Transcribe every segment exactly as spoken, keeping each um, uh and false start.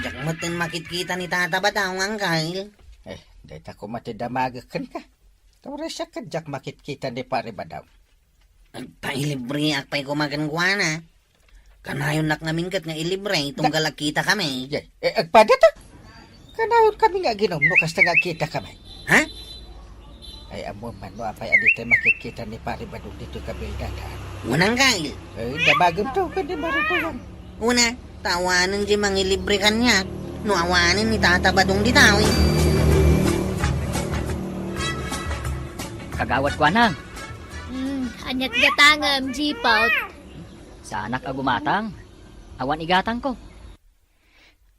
Diak metten makitkita ni Tata Badong, Angkel. Eh, dayta koma ti damagek kenka. Ta uray siak ket diak makitkita ni Pare Badong. Agpailibriak pay koma kenkuana. Kanayonnak ngamin ket nga ilibre, tunggal agkitakami. Ye, eh, agpadata? Kanayonkami nga aginum no kasta nga agkitakami. Ha? Ay, ammom man no apay a ditay makitkita ni Pare Badong ditoy kabildada. Unang kail. Eh, damagem to, ken ni Marito yan. Una, ta awanen di mangilibre kaniak. No awanen ni Tata Badong ditaw, eh. Kagawad Kuanang. Hmm, aniat gatangem, Jipot? Saanak a gumatang. Awan igatangko.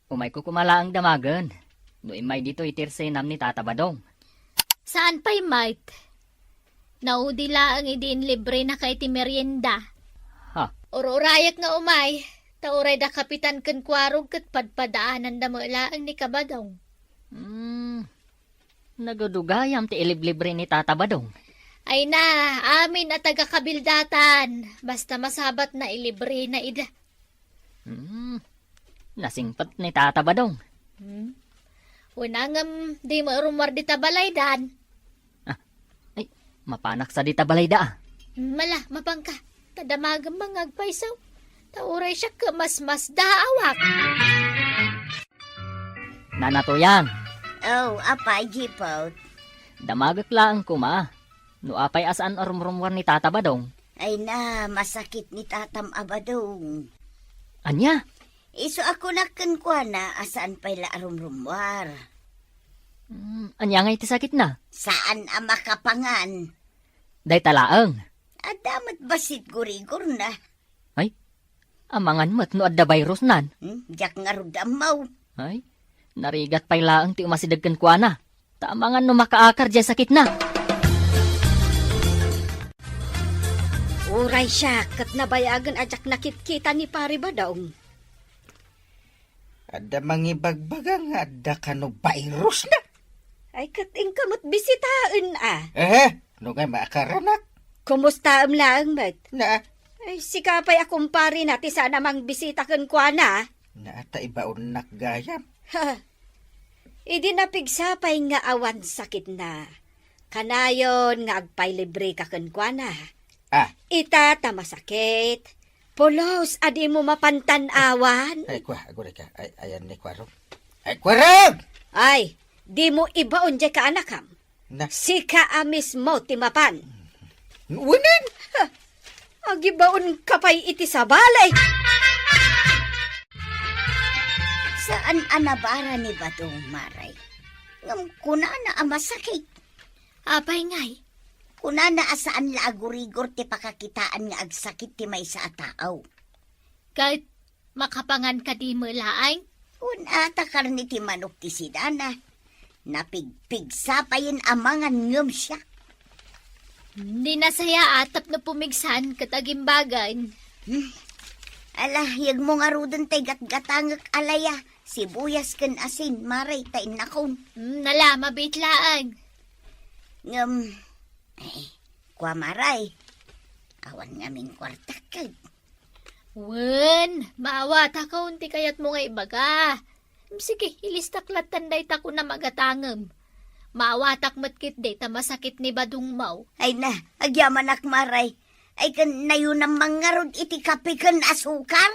Umayko koma laeng damagen no immay ditoy ti irsenam ni Tata Badong. Saan pay met? Naudi laeng idi inlibrenaka iti merienda. Ha? Ur-urayek nga umay, ta uray da Kapitan ken Kuarog ket padpadaananda met laeng ni Kabadong. Hmm, nagudugayam ti iliblibre ni Tata Badong. Ay na, amin a taga-kabildatan, basta masabatna ilibrena ida. Hmm. Nasingpet ni Tata Badong. Hmm. Wen, ngem dimo rummuar dita balaydan. Ah, ay, mapanak sa dita balayda, ah. Hmm, mala, mapanka. Ta damagem nga agpayso. Ta uray siak ket masmasda awak. Nana Tuyang. Oh, apay, Jipot? Damagek laeng koma. No apay a saan a rumrummuar ni Tata Badong? Ay na, masakit ni Tatam a Badong. Ania? Isu a kunak kenkuana a saan pay la a rumrummuar. Mm, ania ngay ti sakitna? Saan a makapangan. Dayta laeng. Adda met bassit gurigorna. Ay, amangan met no adda virusnan. Hmm, diak ngarud ammo. Ay, narigat pay laeng ti umasideg kenkuana. Ta amangan no makaakar diay sakitna. Uray siak, ket nabayagen a diak nakitkita ni Pare Badong. Adda mangibagbaga nga adda kano virusna. Ay, ket inka met bisitaen, a. Ehe, no ngay maakaranak. Kumustaem laeng met? Na? Ay, sika pay a kumparena ti saan a mangbisita kenkuana. Na, ta ibaonnak gayam. Ha. Idi napigsa pay nga awan sakitna, kanayon nga agpailibreka kenkuana. Ah. Ita ta masakit, pulos a dimo mapan tan-awan. Ay, kua, aguray ka. Ay, ayan ni Kuarog. Ay, Kuarog! Ay, dimo ibaon diay kaanakam. Na? Sika a mismo ti mapan. Unen? Ha, agibaonka pay iti sabali. Saan a nabara ni Badong, Maray. Ngem kunana a masakit. Apay ngay? Kunana a saan la a gurigor ti pakakitaan nga agsakit ti maysa a tao. Ket makapangan kadi met laeng? Wen a, ta karne ti manok ti sidana. Napigpigsa payen a mangan ngem siak. Di nasayaat tapno pumigsan ket agimbagen. Hmm. Ala, yegmo ngaruden tay gatgatangek a laya, sibuyas ken asin, Maray, ta innakon. Hmm, nala, mabiit laeng. Ngem, eh, kua, Maray, awan ngamin kuartak ket. Wen, maawatakon ti kayatmo nga ibaga. Sige, ilistak lattan dayta kunam a gatangem. Maawatak met ketdi ta masakit ni badongmo. Ay na, agyamanak, Maray. Ay, ken nayonam man ngarud iti kape ken asukar?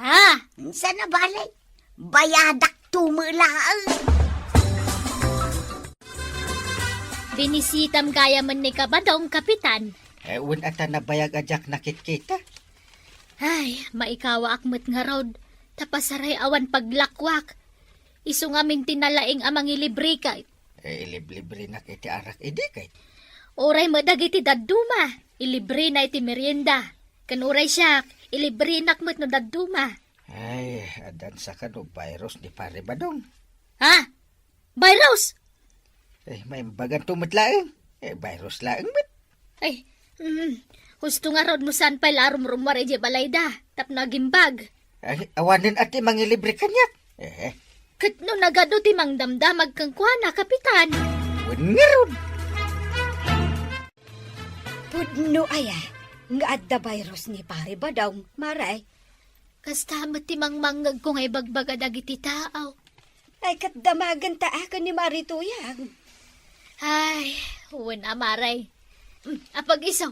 Ha? Saan a bale? Bayadak to met laeng. Binisitam gayamen ni Kabadong, Kapitan. Eh, wen a ta nabayag a diak nakitkita. Ay, maikawaak met ngarud, ta pasaray awan paglakwak. Isu ngamin ti nalaing a mangilibre ket. Eh, iliblibrenak iti arak idi ket. Uray met dagiti dadduma, ilibrena iti merienda. Ken uray siak, ilibrenak met no dadduma. Ay, addan sa kano virus ni Pare Badong. Ha? Virus? Eh, maimbagan to met laeng. Eh, virus laeng met. Ay, mm, husto ngarud no saan pay la a rumrummuar idiay balayda, tapno agimbag. Ay, awanen a ti mangilibre kaniak. Eh. Ket no nagadu ti mangdamdamag kenkuana, Kapitan? Wen ngarud. Pudno aya nga adda virus ni Pare Badong, Maray? Kasta met ti mangmangngegko nga ibagbaga dagiti tao. Ay, ket damagenta a ken ni Mari Tuyang. Ay, wen a, Mare. Mm, apag isu,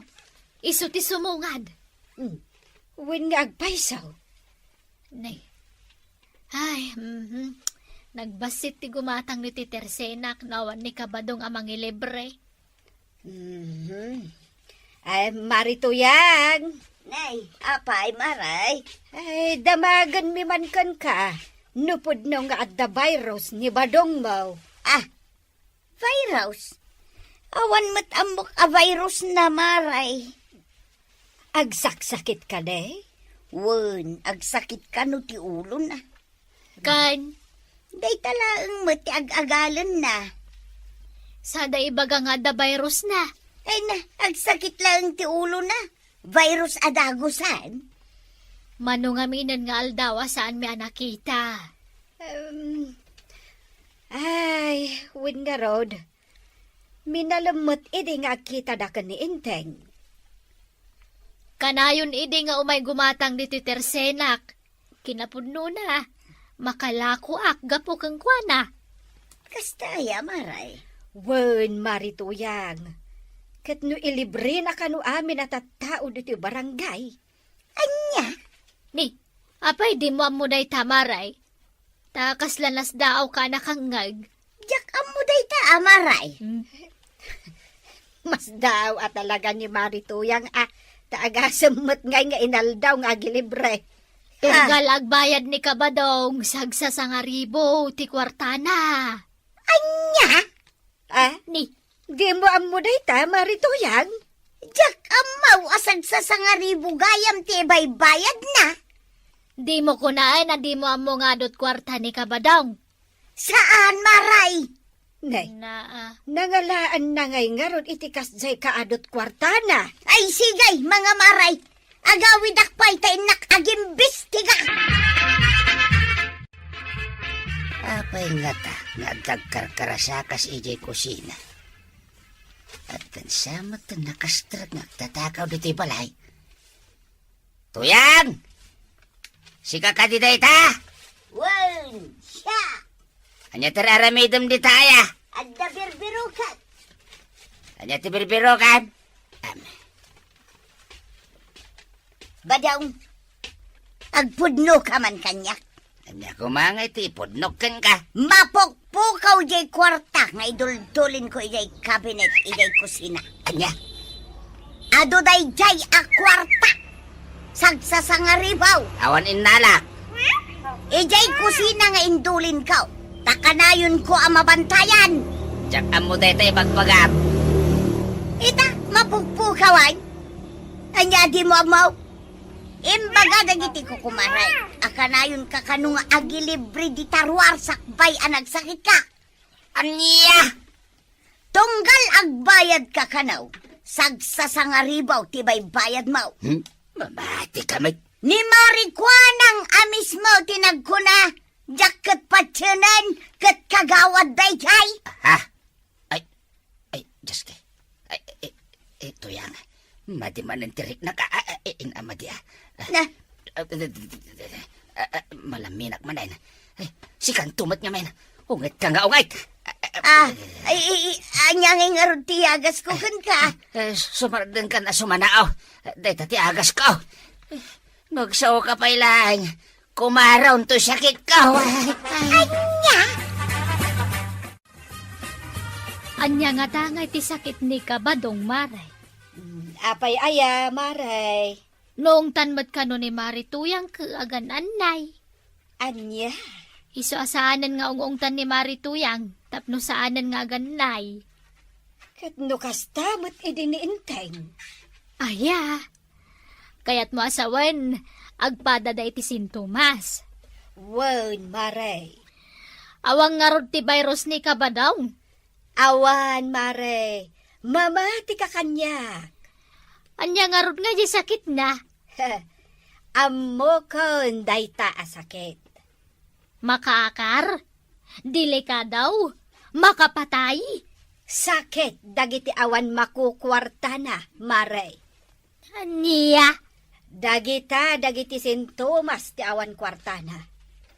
isu ti sumungad. Mm, wen nga agpayso. Nay. Ay, mhm. Nagbassit ti gumatang ni Titersenak no awan ni Kabadong a mangilibre. Mhm. Ay, Mari Tuyang. Nay, apay, Maray? Ay, damagenmi man kenka. No pudno nga adda virus ni badongmo. Ah, virus? Awan met ammok a virus na, Maray. Agsaksakitka, ne? Wen, agsakit kano ti ulona. Kan? Dayta laeng met ti ag-agalenna. Sada ibaga nga adda virus na. Ay na, agsakit laeng ti ulona. Virus a dagusan. Mano ngamin nga aldaw a saanmi a nakita? Em, ay, wen ngarud. Minalem met idi nga agkitada ken ni Enteng. Kanayon idi nga umay gumatang ditoy tersenak. Kinapudnona, makalakoak gapu kenkuana. Kasta aya, Maray? Wen, Mari Tuyang. Ket no ilibrena kano amin a tattao ditoy barangay. Ania? Ni, apay dimo ammo dayta, Maray? Ta kasla nasdaaw ka a nakangngeg. Diak ammo dayta, a, Maray. Hmm. Masdaaw a talaga ni Mari Tuyang a, ta agasem met ngay nga inaldaw nga agilibre. Tunggal agbayad ni Kabadong, sagsasangaribo ti kuartana. Ania? Ah? Ni. Dimo ammo dayta, Mari Tuyang? Diak ammo a sagsasangaribo gayam ti ibaybayadna. Dimo kunaen a dimo ammo nga adut kuarta ni Kabadong. Saan, Maray? Nay, naa. Nangalaanna ngay ngarud iti kasdiay kaadut kuartana. Ay, sige, mga Maray. Agawidak pay ta innak agimbestiga. Apay ngata nga agkarkarasakas idiay kusina? Agkansa met ti nakastrek nga agtatakaw ditoy balay? Tuyang! Sika kadi dayta? Wen, siak. Ania ti ar-aramidem dita aya? Adda birbirokan. Ania ti birbirokan? Am. Badong, agpudno ka man kaniak. Ania koma nga iti ipudnok kenka? Mapukpukaw jay kuarta nga iduldulinko idiay kabinet idiay kusina. Ania? Adu dayjay a kuarta. Sagsasangaribaw. Awan innalak. Idiay kusina nga indulinko. Ta kanayonko a mabantayan. Diak ammo dayta ibagbagam. Ita, mapukpukaw ay. Ania dimo ammo? Imbaga dagiti kukumaray a kanayonka kano nga agilibre dita ruar sakbay a nagsakitka. Ania? Tunggal agbayadka kano, sagsasangaribaw ti baybayadmo. Hmm? Mamati ka met. Ni Maricuanang a mismo ti nagkuna, diak ket patienen ket kagawad dayjay. Ha? Ay, ay, Diyos ko. Ay, ay, ay, Tuyang. Madi manen ti riknak. Ah, ah, ah, in-, ah, madi, ah. Na? Ah, ah, ah, malaminak manen. Ay, sikanto met ngamin. Ungetka nga unget. Ah, ah, ah, ay, ay, ay, ania ngay ngarud ti agasko kenka? Eh, sumardengkan a sumanao. Dayta ti agasko. Magsaoka pay laeng. Kumaraw toy sakitko. Ay, ay. Ania? Ania ngata nga iti sakit ni Kabadong, Maray? Mm, apay aya, Maray? Naungtan met kano ni Mari Tuyang ket agan-annay. Ania? Isu a saanen nga ung-ungtan ni Mari Tuyang tapno saanen nga agan-annay. Ket no kasta met idi ni Enteng? Aya, kayatmo a sawen, agpadada iti sintomas. Wen, Mare. Awan ngarud ti virus ni Kabadong? Awan, Mare. Mamatika kaniak. Ania ngarud nga di sakitna? Ammokon dayta a sakit. Makaakar? Delikado? Makapatay? Sakit dagiti awan makukuartana, Mare. Ania? Dagita dagiti sintomas ti awan kuartana.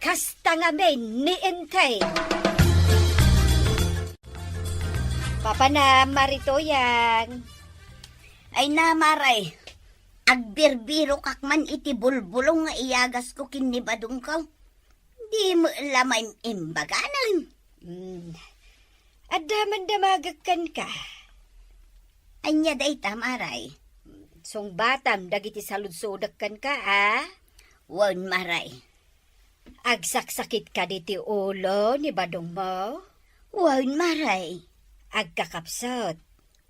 Kasta ngamin ni Enteng. Papanam, Mari Tuyang. Ay na, Mare. Agbirbirokak man iti bulbulong nga iyagasko ken ni Badongko. Di met la maim-imbaganen. Hmm. Adda man damagek kenka. Ania dayta, Mare? Sungbatam dagiti saludsodek kenka, a? Wen, Mare. Agsaksakitka diti ulo ni Badongmo? Wen, Mare. Agkakapsut?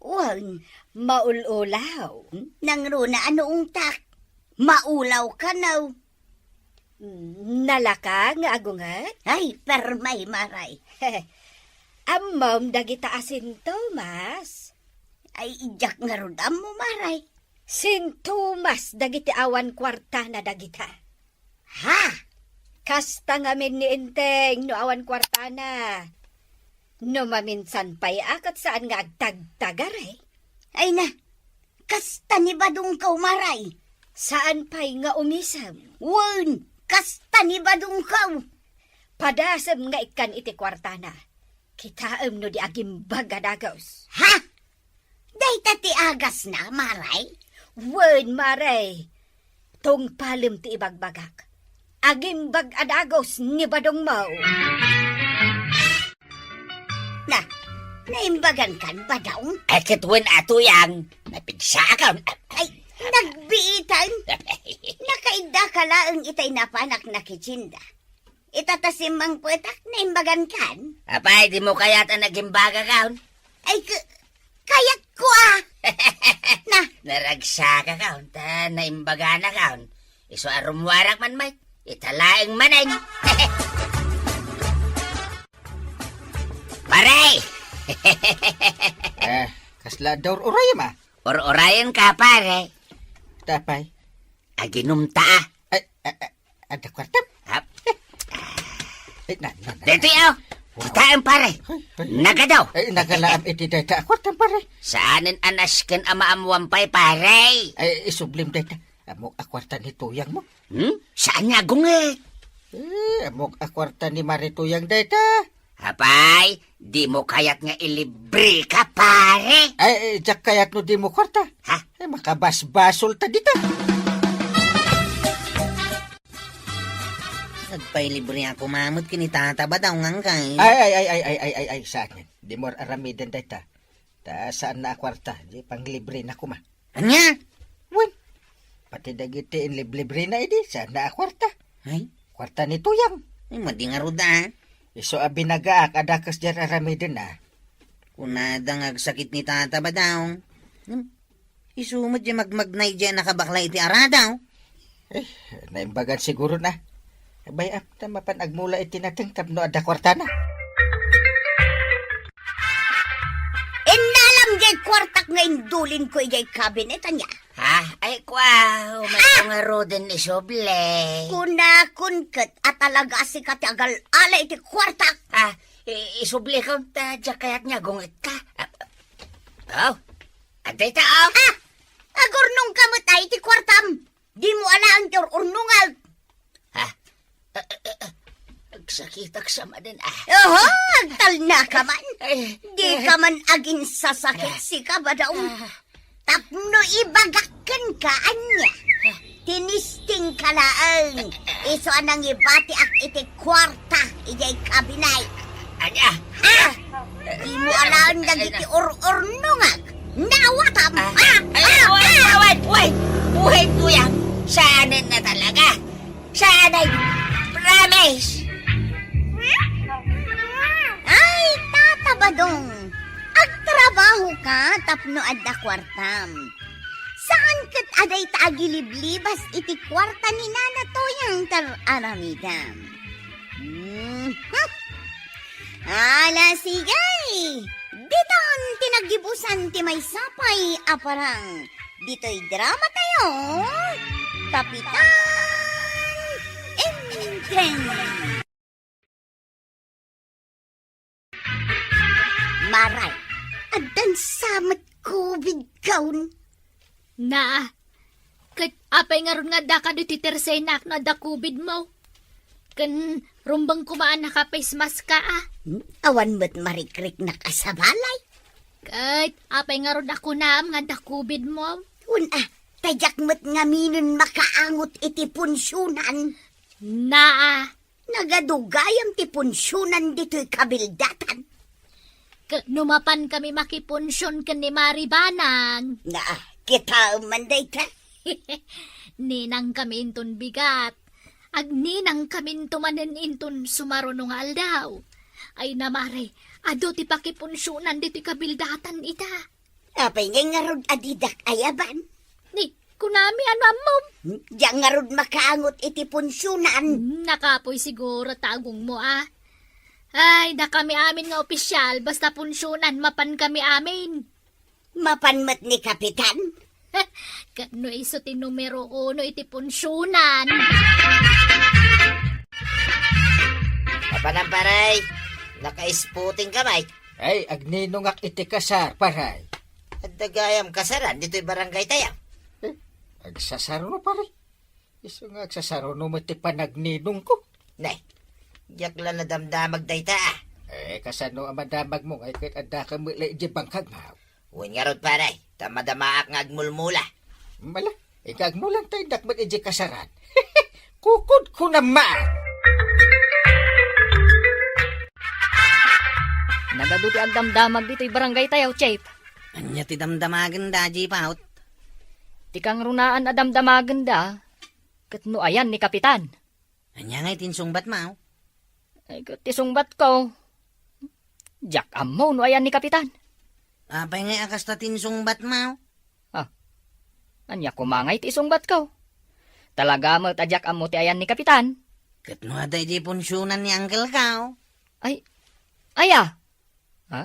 Wen. Maul-ulaw? Nangruna a naungtak. Maulaw kano. Nalaka nga agunget? Ay, permay, Mare. Ammom dagita a sintomas? Ay, diak ngarud ammo, Mare. Sintomas dagiti awan kuartana dagita. Ha? Kasta ngamin ni Enteng no awan kuartana. No maminsan pay a ket saan nga agtagtagar, eh. Ay na, kasta ni Badongko, Mare. Saan pay nga umisem? Wen, kasta ni Badongko. Padasem nga ikkan iti kuartana. Kitaem no di agimbag a dagus. Ha? Dayta ti agasna, Mare? Wen, Mare. Tungpalem ti ibagbagak. Agimbag a dagus ni Badongmo. Na, naimbagankan, Badong? Ay, ket wen a, Tuyang. Napigsakan. Ay, nagbiitan. Nakaidda ka laeng itay napanak nakitsinda. Ita ta simmangpetak, naimbagankan? Apay, dimo kayat a nagimbagakon? Ay, k-, kayatko, a. Na. Naragsakakon, ta naimbaganakon. Isu a rummuarak man met, ita laeng manen. Pare! Eh, kasla adda ur-urayem, a? Ur-urayenka, pare. Apay? Aginumta, a. Ay, a, a, adda kuartam? Hap. Ay, na, na, na. Daytoy, o. Kitaem, pare. Ay, ay. Nagadaw. Ay, nagalaam iti dayta a kuartam, pare. Saanen a nasken a maammoam pay, pare. Ay, isublim dayta. Ammok a kuarta ni Tuyangmo. Hmm? Saan nga agunget? Eh, ammok a kuarta ni Mari Tuyang dayta. Apay, dimo kayat nga ilibreka, pare? Ay, eh, diak kayat no dimo kuarta. Ha? Eh, makabasbasolta dita. Agpailibreak koma met ken ni Tata Badong, ngangkay. Ay, ay, ay, saan. Dimo aramiden dayta. Ta saanna a kuarta, di panglibrena koma. Ania? Wen, pati dagiti inliblibrena idi, saanna a kuarta. Ay? Kuarta ni Tuyang. Ay, madi ngarud, a. Isu a binagaak a dakes diay aramiden, a. Kunada nga agsakit ni Tata Badong. Hmm? Isu met diay magmagna idiay a nakabakla iti aradaw. Eh, naimbagan siguro na. Bay-am ta mapan agmula iti nateng tapno adda kuartana. Innalam diay kuartak nga indulinko idiay kabinet, ania? Ha? Ay, kua, umayko ngaruden isubli. Kunakon ket a talaga a sika ti agal-ala iti kuartak. Ha? I-, isublika, ta diak kayat nga agungetka. Ah, oh, adda ita, oh. Ah! Agurnongka met ay iti kuartam. Dimo alaen ti ur-urnongak. Ha? Ah, ah, ah, ah. Agsakitak sa manen, a. Oho, agtalnaka man. Ay. Dika man aginsasakit, sika, Badong. Ah. Tapno ibagak kenka, ania? Tinistingka laeng. Isu a nangibatiak iti kuarta idiay kabinet. Ania? Ah! Dimo alaen dagiti ur-urnongak. Naawatam. Ah! Ah! Ay, ah, wait, ah! Wait, wait, wait, Tuyang. Saanen na talaga. Saanen. Promise. Ay, Tata Badong. Agtrabahoka tapno adda kuartam. Saan ket a dayta agiliblibas iti kuarta ni Nana Tuyang ti ar-aramidem. Mhm. Ala, sige. Ditan ti naggibusan ti maysa pay a parang. Ditoy drama tayo, Kapitan Enteng. Maray, addan sa met COVID kaon. Na, Ket apay ngarud nga adda kadi ti tersenak no adda COVID mo? Ken rumbeng koma a naka-face mask ka, a? Hmm? Awan met marikriknak a sabalay. Ket apay ngarud a kunam nga adda COVID mo? Wen a, ta diak met ngaminen makaangot iti punsionan. Naa. Nagadu gayam ti punsionan ditoy kabildatan. Ket no mapan kami makipunsion ken ni Mari Banang. Naa, kitaem man dayta. Ninang kami inton bigat. Agninang kaminto manen inton sumaruno nga aldaw. Ay na, Mare, adu ti pakipunsionan ditoy kabildatan ita. Apay ngay ngarud a didak ayaban? Ni, kunami, ano ammom? Hmm, diak ngarud makaangot iti punsionan. Hmm, nakapoy siguro ta agungmo, a. Ay, dakami amin nga opisyal, basta punsionan, mapan kami amin. Mapan met ni Kapitan? Ket no isu ti numero uno iti punsionan. Mapanan, pare. Naka-isputing ka, bay. Ay, agninongak iti kasar, pare. Adda gayam kasaran ditoy barangay tayo. Eh, agsasarno, pare. Isu nga agsasarno met ti panagninongko. Ne, diak la nadamdamag dayta, a. Eh, kasano a madamagmo nga ket adda ka met la iti bangkag, maw? Wen ngarud, pare, ta madamaak nga agmulmula. Mala, igagmulan ta indak met iti kasaran. Kukud ko naman! Nagadu ti agdamdamag ditoy barangay tayo, Chief. Ania ti damdamagenda, Chief Out? Ti kangrunaan a damdamagenda, ket no ayan ni Kapitan. Ania ngay ti insungbat, maw? Ay, ket ti sungbatko, diak ammo no ayan ni Kapitan. Apay ngay a kasta ti insungbat, maw? Ah, ania koma ngay ti isungbatko? Talaga met a diak ammo ti ayan ni Kapitan. Ket no adda idiay punsionan ni uncle ko? Ay, aya? Ha?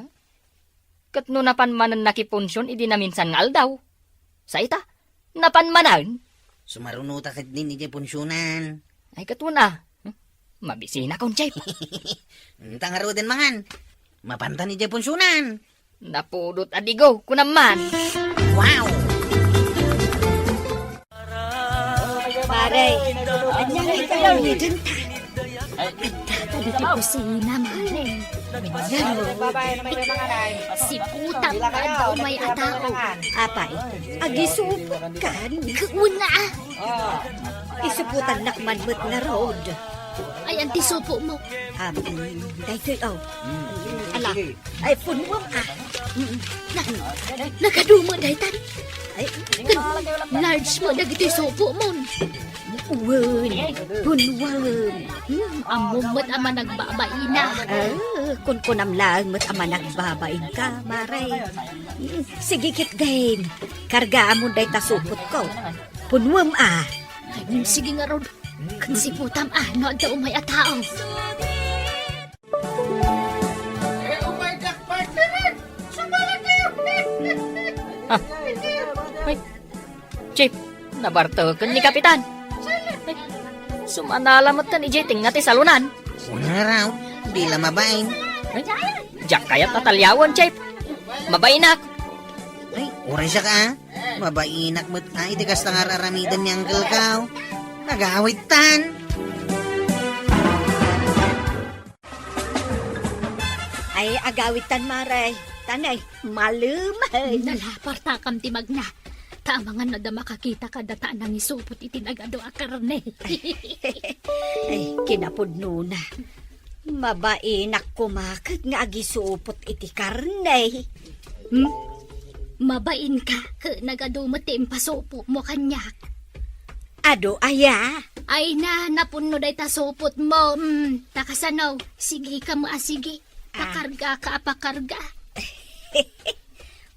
Ket no napan manen nakipunsion idi naminsan nga aldaw? Sa ita, napan manen? Sumaruno ta ketdin idiay punsionan. Ay, ket wen a. Hmm? Mabisinakon, Chief. Enta ngaruden mangan. Mapantan idiay punsionan. Napudot a digo, kunam man. Wow! Pare, ania nga ikaw niden ta? Adda ditoy kusina, Mare. Wen ngarud, isupotam nga adda umay a tao. Apay, agisupotka? Wen a. Isupotannak man met ngarud. Ayan ti supo mo. Um, daytoy, oh. Ala, ay, punwam, a. Mm. Na, nagadu met daytan. Ay, large met dagitoy supo mo. Wen, punwam. Hmm, ammom met a managbabaina. Ah, kunkunam laeng met a managbabainka, Mare. Hmm, sige ketdin. Kargaamon dayta supotko. Punwam, a. Ay, sige ngarud. Ken siputam, a, no adda umay a tao. Ah, ay, Chief, nabarteken ni Kapitan. Ay, sumanala metten idiay tengnga ti salonan. Wen ngarud, di la mabain. Ay, diak kayat a taliawen, Chief. Mabainak. Ay, uray siak, a. Mabainak met a iti kasta nga ar-aramiden ni uncle ko. Agawidtan. Ay, agawidtan, Mare. Tanay, malem. Nalapartakam ti magna. Ta amangan no adda makakita kadata a nangisupot iti nagadu a karne. Ay, kinapudnona. Mabainak koma ket nga agisupot iti karne. Hmm? Mabainka ket nagadu met ti impasupo mo kaniak. Adu aya? Ay na, napunno dayta supot mo. Hmm, ta kasano? Sige ka mo a sige. Ah. Pakarga ka a pakarga.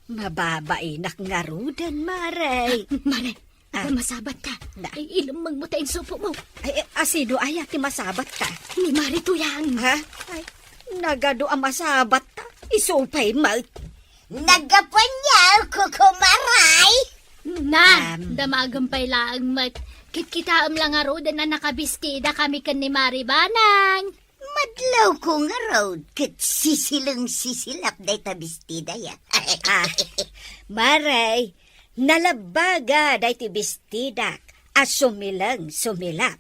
Mababainak ngaruden, Mare. Ah, Mare, ah, masabat ka. Na. Ay, ilemmeng mo ta insupo mo. Ay, eh, asino aya ti masabat ka? Ni Mari Tuyang. Ha? Ay, nagadu a masabat ka. Isupay met. Naggapuanyo, kukumaray. Na, um, damagem pay laeng met. Kitkitaem la ngaruden a nakabistida kami ken ni Mari Banang. Madlaw ko ngarud ket sisileng-sisilap dayta bestida ya. Ah, Mare, Nalabbaga daytoy bestidak a sumileng-sumilap.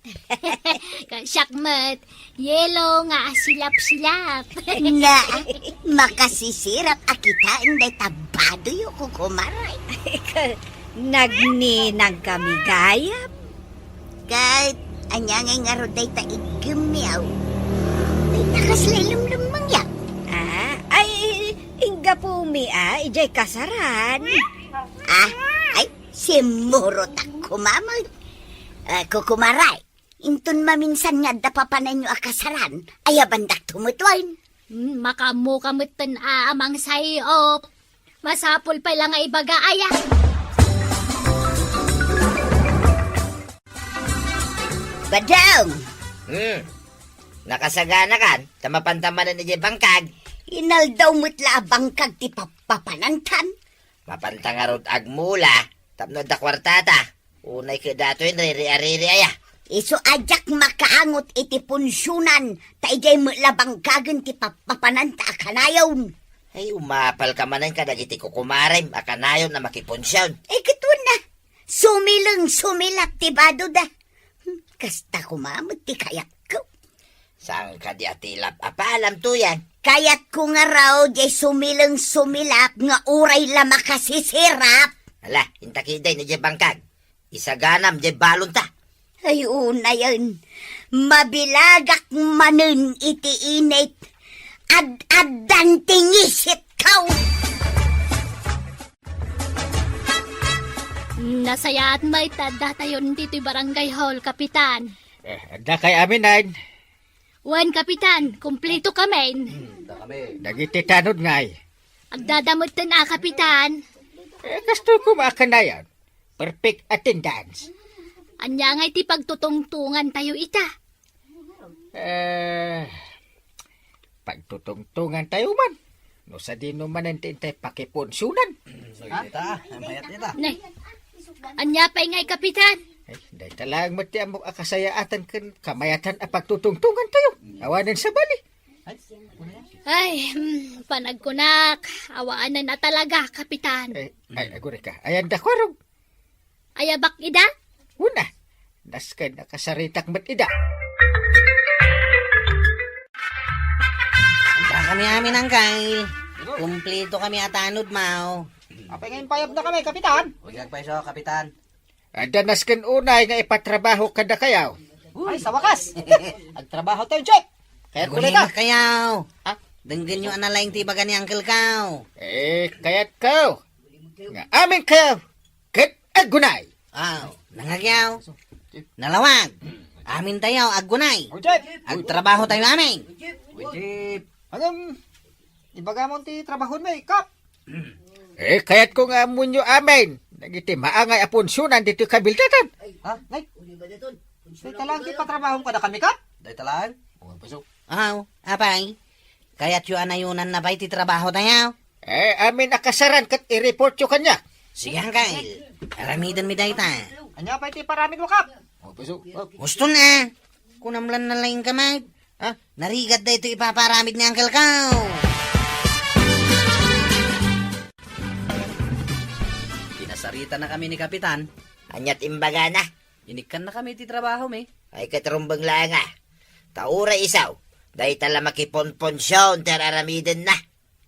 Siak met, yelo nga asilap-silap. Na, makasisirap a kitaen dayta badoyo, kukumaray. Nagninang kami gayam. Ket ania ngay ngarud dayta iggemmi, aw? Dayta kasla ilemlemmeng, ya? Ah, ay, inggapumi, ah, idiay kasaran. Ah, ay, simmurot a kumamag. Ah, kukumaray, inton maminsan nga adda papananyo a kasaran, ayabandak tumutuen. Hmm, makaammo ka metten a amang say-op. Masapul pay la nga ibaga aya. Badong! Hmm. Nakasaganakan, ta mapanta manen idiay bangkag. Inaldaw met la a bangkag ti papapanantan. Mapanta ngarud agmula, tapno adda kuartata. Unay ket datoy, riri-ariri aya. Isu a diak makaangot iti punsionan, ta idiay met la bangkagen ti papapananta a kanayon. Ay, umapal ka manen kadagiti kukumarem a kanayon a makipunsion. Ay, ket wen a, sumileng-sumilap ti badoda. Hmm, kasta koma met ti kayatko. Saan kadi a tilap a paalam tuyan? Kayatko ngarud, diay sumileng-sumilap nga uray la makasisirap. Ala, inta ketdi idiay bangkag. Isaganam diay balonta. Ay, unayen, mabilagak manen iti init. Ad-addan ti ngisitko. Nasayaat met ta addatayon ditoy barangay hall, Kapitan. Eh, adda kay amin, ay? Wen, Kapitan, kumpleto kamin. Dagiti tanod ngay? Agdada metten a, Kapitan. Eh, kastoy koma a kanayon. Perfect attendance. Ania ngay ti pagtutungtungan tayo ita? Eh, pagtutungtungan tayo man. No sadino manen ti intay pakipunsionan. So, ita, mayat ita. Ne. Ania pay ngay, Kapitan? Ay, dayta laeng met ti ammok a kasayaatan ken kamayatan a pagtutungtungan tayo. Awanen sabali. Ay, hmm, panagkunak, awanen a talaga, Kapitan. Eh, ay, agurika. Ayan da, kwarog. Ayabak ida? Una, nasken a kasaritak met ida. Ita kami amin, angkay. Kumplito kami a tanod, maw. Apay nga impayab na kami, Kapitan? Huwag agpayso, Kapitan. Adda nasken unay nga ipatrabaho kadakayaw. Ay, sa wakas! Agtrabaho tayo, Jack! Kaya Agulay kulay ka! Kayaw! Ha? Denggenyo a nalaing ti ibaga ni Uncle Kaw. Eh, kayat kaw! Nga amin kayaw! Ket agunay! Aw, nangagyaw. Nalawag. Amin tayo, agunay. O, Jeff! Agtrabaho tayo amin. Uy, Jeff! Anong ibaga mo ti trabahon mo, Kap? Eh, kayat ko nga ammonyo amin. Dagiti maangay a punsionan ditoy kabildatan. Ha? Nay? Dayta lang ti patrabahom kadakami, Kap? Dayta lang? Aw, apay? Kayatyo a nayunan na pay ti trabaho tayo? Eh, amin a kasaran ket i-reportyo kaniak. Sige, angkel. Aramiden mi dayta. Ania pay ti paramid mo, Kap? Gusto na. Kunam lan nalaing ka, Mike. Ha? Narigat daytoy ipaparamid ni Uncle Kaw. Pinasarita na kami ni Kapitan. Aniat imbagana? Inikkan na kami ti trabaho mi. Ay, ket rumbeng laeng a. Ta uray isu, dayta la makipunpunsion ti ar-aramiden na.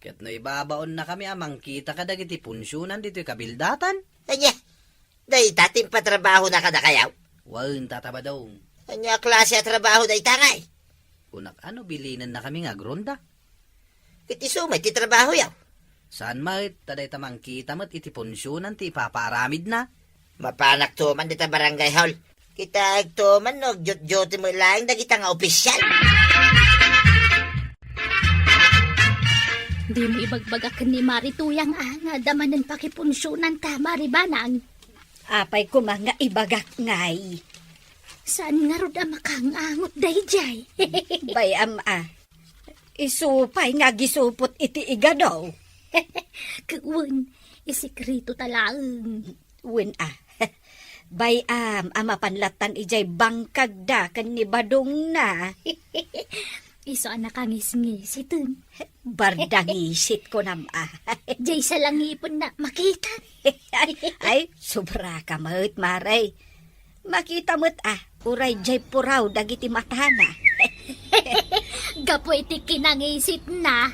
Ket no ibabaon na kami a mangkita kadagiti punsionan ditoy kabildatan. Ania? Dayta ti impatrabaho na kadakayaw? Wen, Tata Badong. Ania a klase a trabaho dayta ngay? Kunak a no bilinen na kami nga agronda. Ket isu met ti trabaho yaw? Saan met, ta dayta mangkita met iti punsionan ti ipapaaramid na. Mapanak to man dita barangay hall. Kita agto man no agdiot-dioti met laeng dagita nga opisyal. Dimo ibagbaga ken ni Mari Tuyang a nga adda manen pakipunsionan ta, Mari Banang. Apay koma nga ibagak ngay? Saan ngarud a makangangot daydiay? Bay-am a. Isu pay nga agisupot iti igado. Wen, isikreto ta laeng. Wen a. Bay-am a mapan lattan idiay bangkagda ken ni Badongna. Isu a nakangisngisiten. Bardangisit kunam a. Diay salangipenna makita. Ay, sobra ka met, Mare. Makita met a, uray jay puraw dagiti matana. Gapu iti kinangisitna.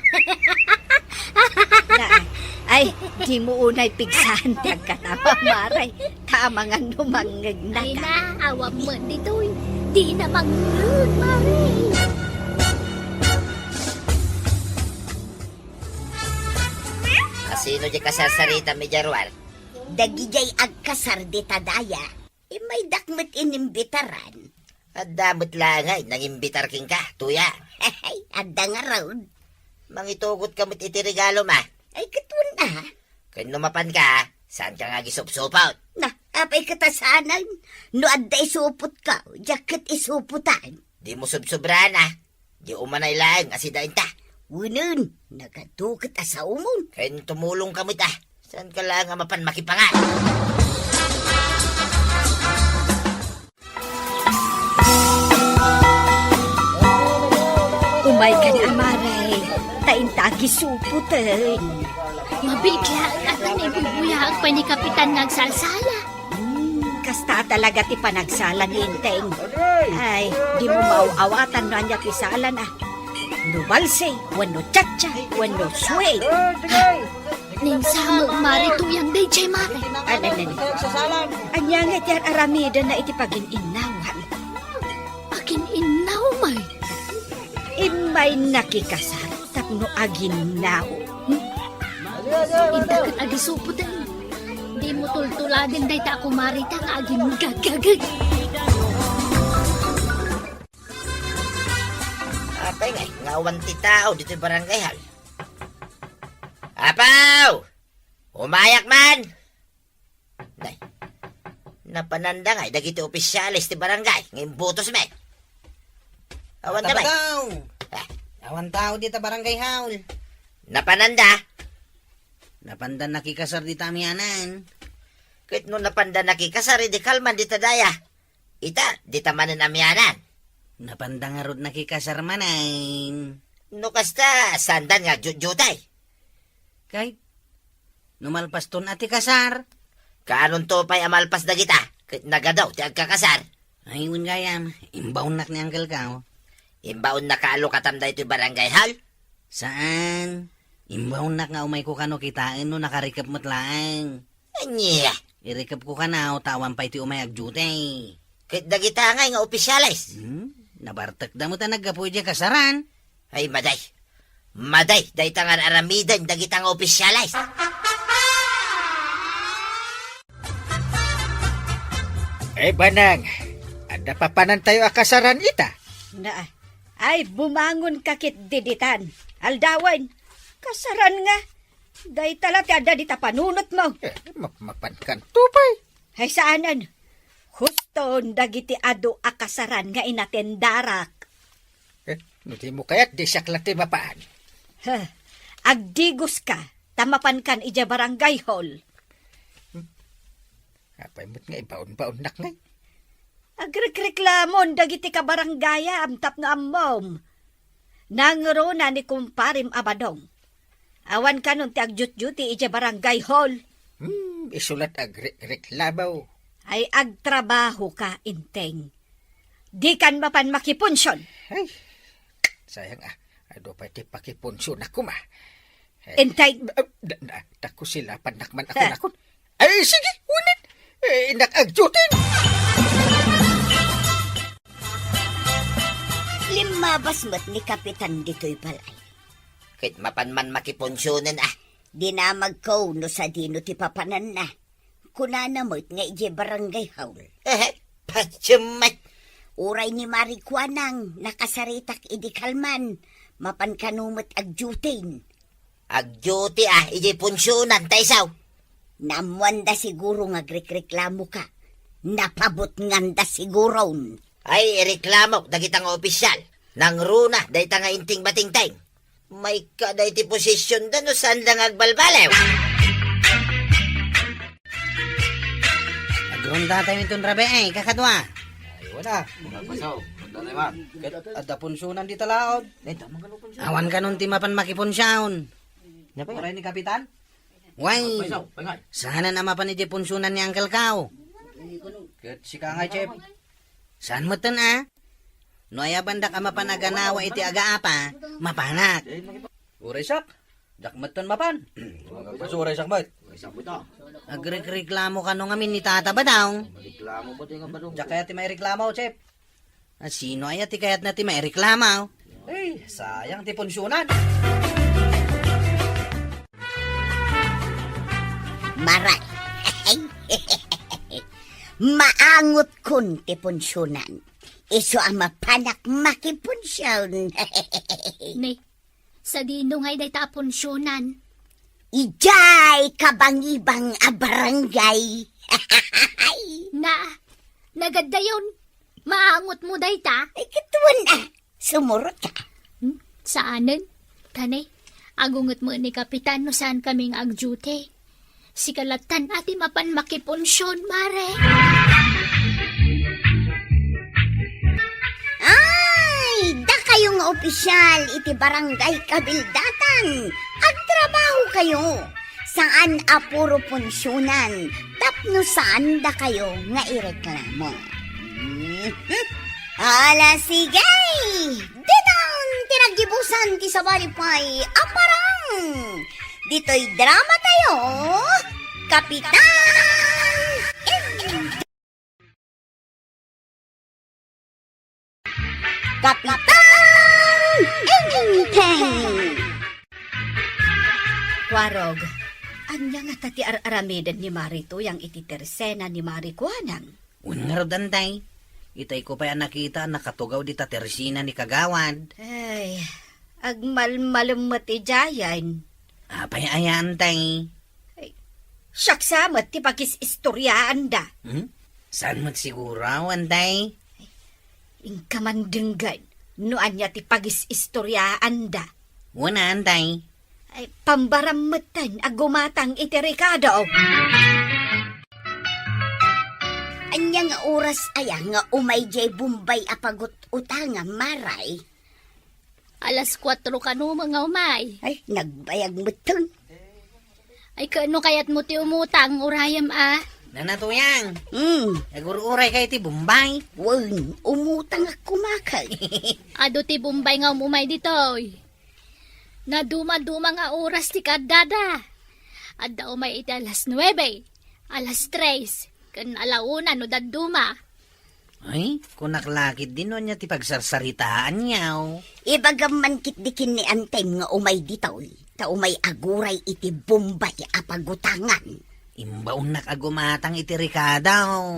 Na, ay, dimo unay pigsaan ti agkatama, Mare. Ta amangan no mangngegna ka. Ay na, awan met ditoy. Di na mangngeg, Mare. Asino di kasarsaritam idiay ruar? Dagidiay agkasar dita daya. Immaydak met inimbitaran. Adda met laeng a nangimbitar kenka, Tuya. Adda ngarud. Mangitugot ka met iti regalom a. Ay, ket wen a. Ken no mapanka, saanka nga agisupsupot? Na, apay ket a saanen? No adda isupotka, diak ket isupotan. Dimo subsubraan a. Di umanay laeng a sida inta. Wenen, nagadu ket a saomon. Ken tumulongka met a. Saanka laeng a mapan makipangan? Umayka, Mare, ta inta agisupoten. Mabigla, ket ibubuyaag pay ni Kapitan nga agsalsala. Hmm, kasta talaga ti panagsala ni Enteng. Ay, dimo maaw-awatan no ania ti salana. No balse, wenno chacha, wenno swing. Ni Sam, Mare, tuyang daydiay, Mare. An, an, an. Ania ngay ti ar-aramidenna iti pagin-innawan? Pagin-innaw, Mare? Immay nakikasar tapno aginnaw. Hmm? Inta ket agisupoten. Dimo tultuladen dayta a kumarita nga aginggagagag. Apay ngay nga awan ti tao ditoy barangay hall? Apaw! Umayak man! Nay, napananda ngay dagiti opisyales ti barangay nga imbutos met. Awan da met. Tabagaw! Ah. Awan tao dita barangay hall. Napananda? Napanda nakikasar dita amianan. Ket no napanda nakikasar, idi kalman dita daya. Ita, dita manen amianan. Napanda ngarud nakikasar manen. No kasta, saandan nga jutjutay? Kay, no malpaston a ti kasar. Kaanonto pay a malpas dagita, ket nagadu ti agkakasar? Ay, wen gayam, imbaonnak ni Uncle Kao. Imbaonnaka a lukatam daytoy barangay hall? Saan. Imbaonnak nga umayko kano kitaen no nakarikep met laeng. Ania? Irikepko kano ta awan pay ti umay agduty. Ket dagita ngay nga opisyales? Hmm? Nabartekda met a naggapu idiay kasaran. Ay, maday. Maday, dayta nga ar-aramiden dagita nga opisyales. Eh, Banang, adda papanantayo a kasaran ita? Na, ay, bumangon ka ket diditan. Aldawen, kasaran nga. Dayta la ti adda dita panunotmo. Eh, ma-, mapankanto pay. Ay, saanen. Huston dagiti adu a kasaran nga inatendarak. Eh, no dimo kayat, di siak la ti mapan. Huh, agdigoska, ta mapankan idiay barangay hall. Apay met nga ibaon-baonnak ngay? Agrekreklamon dagiti kabarangayam tapno ammom. Nangruna ni kumparem a Badong. Awan kanon ti agjutjuti idiay barangay hall. Hmm, isu la't agrekreklamo. Ay agtrabahoka, Enteng. Dikan mapan makipunsion. Ay, sayang a. Adu pay ti pakipunsionak koma. Eh, Enteng. Ah, da, da, ta kusilapannak man ako. Ha? Nakon. Ay, sige, ulit. Eh, innak agjutin. Limmabas met ni Kapitan ditoy balay. Ket mapan man makipunsionen, ah. Dinamagko no sadino ti papananna. Kunana met nga idiay barangay hall. Eh, patiem met. Uray ni Mari Kuanang, nakasaritak idi kalman. Mapan kano met agjutin. Agduty a, idiay punsionan ta isu. Naammoanda siguro nga agrikreklamoka. Napabutnganda siguron. Ay, ireklamok dagita nga opisyal. Nangruna dayta nga Enteng Batingteng. Maikka dayta ti posisyonda no saanda nga agbalbaliw. Agronda tayo iton rabii, kakadua. Ay, wala. Paso, wala naman. Ket adda punsionan dita laod. Awan kanon ti mapan makipunsion. Napay? Uray ni Kapitan? Way, saanen a mapan idiay punsionan ni Uncle Kao. Ket sika nga, Chef. Saan metten a? No aya bandak a mapan a ganawa iti agaapa, mapanak. Uray sak. Diak metten mapan. Basta uray sak met. Agrikreklamo kano ngamin ni Tata Badong. Diak kayat ti maireklamo, Chef. A, sino aya ti kayatna ti maireklamo? Ay, sayang ti punsionan. Maray. Maangotkon ti punsionan. Isu a mapanak makipunsion. Ne, sadino ngay dayta a punsionan? Idiay kabangibang a barangay. Na, nagaddayon. Maangotmo dayta? Ay, katuan a. Sumurot ka. Hmm? Saanen? Tane, agungetmo ni Kapitan no saan kami nga agduty. Sika lattan a ti mapan makipunsion, Mare. Ay, dakayo nga opisyal iti barangay kabildatan. Agtrabaho kayo. Saan a puro punsionan tapno saan dakayo nga ireklamo. Mhm. Ala, sige! Ditan ti naggibusan ti sabali pay a parang! Ditoy drama tayo, Kapitan Ing-, Kapitan Ingpeng! Kuarog, ania ngata ti ar-aramiden ni Mari Tuyang iti tersena ni Mari Kuanang? Wen ngarud, Antay. Itayko pay a nakita a nakatugaw dita tersena ni Kagawad. Ay, agmalmalem met idiayen. Apay aya, Antay? Ay, siak sa met ti pagis-istoriaanda. Hmm? Saan met siguro, Antay? Inka man denggen no ania ti pagis-istoriaanda. Wen, Antay. Ay, pambaram metten a gumatang iti rekado. Ania nga oras aya nga umay diay Bombay a pagut-utangam, Maray? Alas kuatro kano nga umay. Ay, nagbayag metten. Ay, ket no kayatmo ti umutang, urayem a. Nana Tuyang. Hmm. Agur-uray ka iti Bombay. Wen, umutang a kumakay. Adu ti Bombay nga umumay ditoy. Naduma-duma nga oras ti kaddada. Adda umay iti alas nuebe, alas tres, ken ala una no dadduma. Ay, kunak la ketdi no ania ti pagsarsaritaanyo. Ibagam man ketdi ken ni Antay nga umay ditoy, ta umay aguray iti Bombay a pagutangan. Imbaonnak a gumatang iti rekado.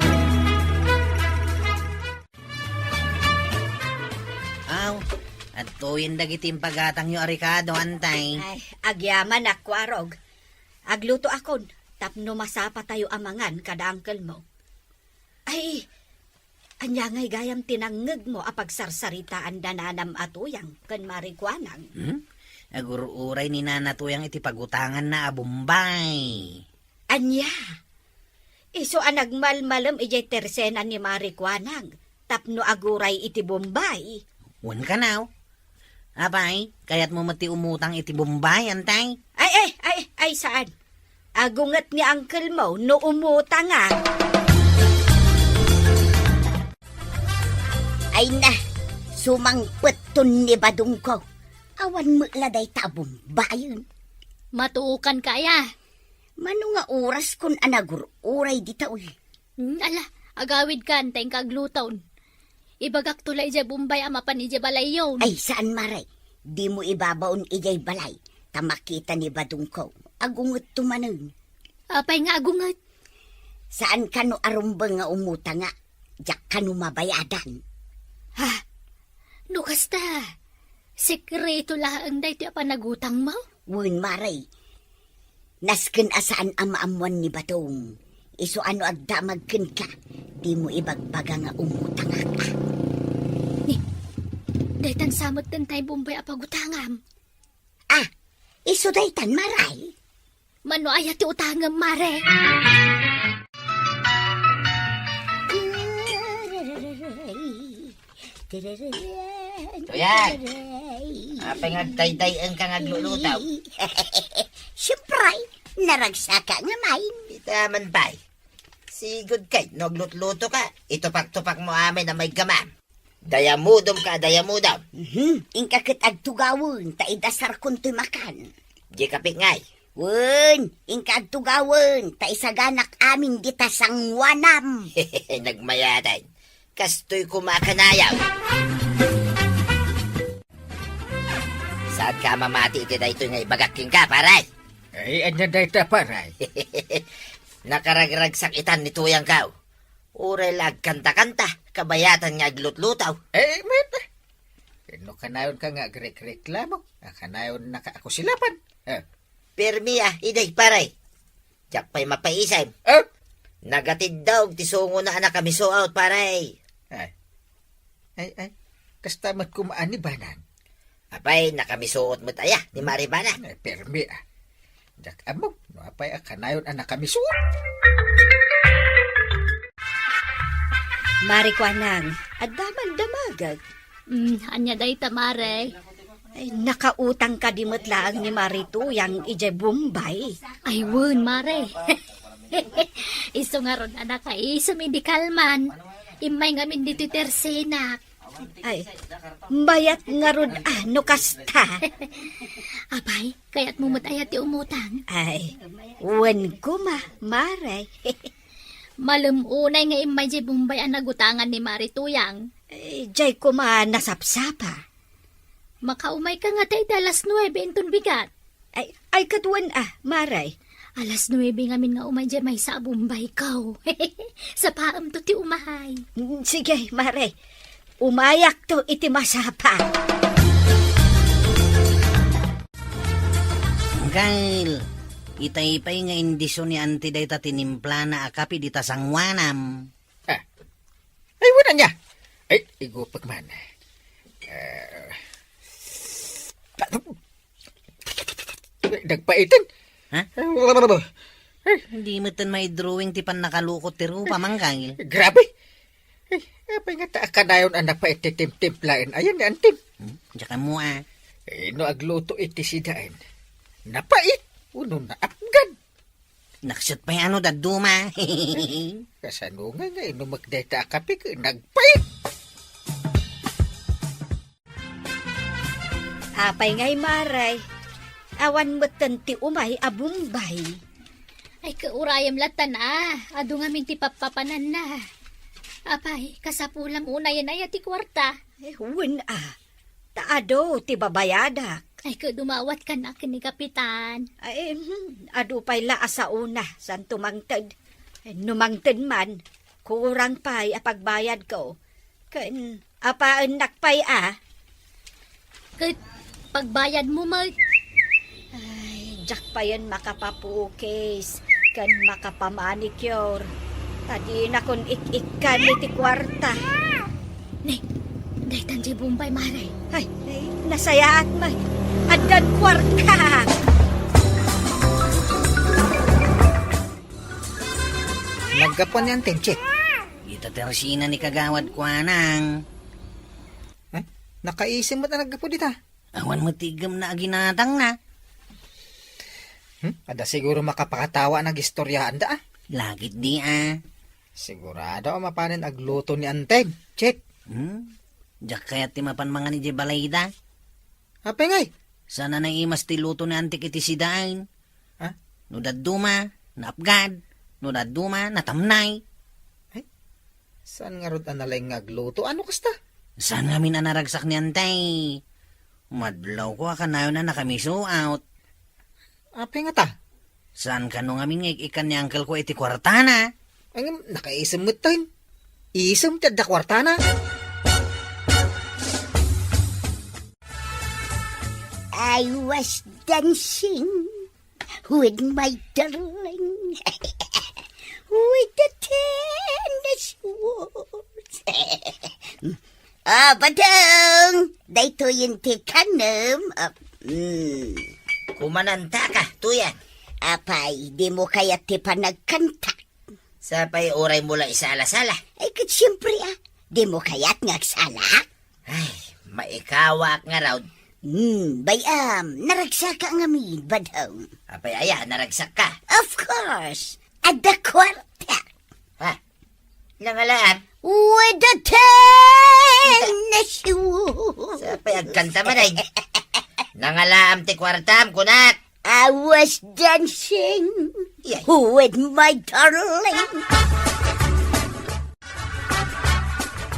Aw, adtoyen dagiti impagatangyo a rekado, Antay. Ay, agyamanak, Kuarog. Aglutoakon, tapno masapatayo a mangan kada uncle mo. Ay, ania ngay gayam ti nangngegmo a pagsarsaritaan da nanam a Tuyang ken Mari Kuanang? Hmm? Agur-uray ni Nana Tuyang iti pagutanganna a Bombay. Ania? Isu a nagmalmalem idiay tersena ni Mari Kuanang tapno aguray iti Bombay. Wen kanaw. Apay, kayatmo met ti umutang iti Bombay, Antay? Ay, ay, ay, ay, saan? Agunget ni uncle mo no umutang a. Ay na, sumangpetton ni badongko. Awan met la dayta a Bombayen. Matuokan ka aya? Mano nga oraskon a nagur-uray ditoy? Hmm, ala, agawidkan, ta inka agluton. Ibagakto la idiay Bombay a mapan idiay balayyon. Ay, saan, Mare. Dimo ibabaon idiay balay, ta makita ni badongko. Agungetto manen. Apay nga agunget? Saan kano a rumbeng nga umutang a, diak kano mabayadan. Ha? No kasta, sekreto laeng daytoy a panagutangmo? Wen, Mare. Nasken a saan a maammoan ni Badong. Isu a no agdamag kenka, dimo ibagbaga nga umutangak a. Ni, daytan sa met daytay Bombay a pagutangam. Ah, isu daytan, Mare. Mano aya ti utangem, Mare? Tuyan. Apay nga agdaydayen ka nga agluluto? Siyempre, Naragsaka nga main. Ita man pay. Sigud kay, no aglutluto ka, itupak-tupak mo amin a may gamam. Dayamudom ka, dayamudom. Mhm, inka ket agtugawen, ta idasarkon toy makan. Di kapit ngay. Wen, inka agtugawen, ta isaganak amin dita sanguanam. Nagmayatan. Kastoy kumakanayaw. Saan ka mamati iti daytoy nga ibagak kenka, pare? Ay, ania dayta, pare? Nakaragragsak itan ni Tuyang kaw. Uray la agkanta-kanta, kabayatan nga aglutluto. Eh, met. No kanayon ka nga agrekreklamo, a kanayon na ka ako silapan. Eh. Permi a, iday, pare. Diak pay mapaisem. Eh? Nagatiddog ti sungona a nakamisuot, pare. Ay. Ay, ay. Kasta met kumaan ni Banang. Apay, nakamisuot met aya ni Mari Banang. Ay, permi, ah. Diak ammo, no apay a kanayon a nakamisuot. Mari Kuanang, adda man damagag. Mm, ania dayta, Mare? Ay, nakautang kadi met laeng ni Mari Tuyang idiay Bombay. Ay, wen, Mare. Isu ngarud a nakaisem idi kalman. Immay ngamin ditoy tersenak. Ay, mayat ngarud a no kasta. Apay, kayatmo met aya ti umutang? Ay, wen koma, Mare. Malem unay nga immay diay Bombay a nagutangan ni Mari Tuyang. Eh, diay koma nasapsapa. Makaumayka ngata iti alas nuebe inton bigat. Ay, ay, ket wen a, Mare. Alas nuebe ngamin nga umay diay maysa a Bombayko. Sapaemto ti umay. Mm, sige, Mare. Umayakto iti masapa. Angkel, itay pay nga indiso ni Auntie dayta tinimplana a kape dita sanguanam. Ah. Ay, wen ania. Ay, igupek man. Ah. Nagpaiten. Ha? Ay, Hindi met ten maidrawing ti pannakaluko ti rupa, Mangkang. Grabe. Ay, apay nga ta kanayon a napait ti timtimplaen ayan ni Antim? Hmm? Diak ammo, ah. Eh, no agluto iti sidaen, napait, uno naapgad. Naksot pay ano dadduma. Kasano nga nga inumek dayta a kape ket nagpait? Apay ngay, Mare? Awan metten ti umay a Bombay. Ay, kaurayem latta na. Adu ngamin ti pappapananna. Apay, kasapulam unayen aya ti kuarta? Eh, wen a. Ta adu ti babayadak. Ay, ket dumawat ka na ken ni Kapitan. Ay, hmm, adu pay la a saona, santo mangted. Eh, no mangted man, kurang pay a pagbayadko. Ken apaennak pay a. Ket pagbayadmo met. Ay, diak payen makapapukis ken makapamanicure. Ta dinakon ik-ikkan iti kuarta. Ne, daytan diay Bombay, Mare. Ay, nasayaat met. Addan kuarta. Naggapuan ni Anting, Chit. Ita tersina ni Kagawad Kuanang. Eh, nakaisem met a naggapu dita. Awan met ti iggemna a ginatangna. Hmm? Adda siguro makapakatawa a nagistoryaanda, ah. Lagit di, ah. Sigurado a mapanen agluto ni Anting, Chit. Hmm? Diak kayat ti mapan mangan idiay balayda. Apay ngay? Saan a naimas ti luto ni Antik iti sidaen? Ha? No dadduma, naapgad. No dadduma, natamnay. Ay, saan ngarud a nalaing nga agluto? Ano kasta? Saan ngamin a naragsak ni Antay? Madlawko a kanayon a nakamisuot. Apay ngata? Saan kano ngamin nga ik-ikkan ni uncle ko iti kuartana? Ay, ngem, nakaisem met tayo. Isem ti adda kuartana. I was dancing with my darling with the tennis shoes. Ah, Badong! Daytoyen ti kanem. Ah, mm. Kumananta ka, Tuyan. Apay, dimo kayat ti panagkanta? Sapay uray mo la isala-sala. Ay, ket siempre, ah. Dimo kayat nga agsalak? Ay, maikawak ngarud. Hmm, bay-am, naragsaka ngamin, Badong. Apay aya, naragsakka? Of course, adda kuarta. Ha? Nangalaam? With a ten na shoes. Sapay agkanta man ay. Nangalaam ti kuartam, kunak. I was dancing Yay. With my darling.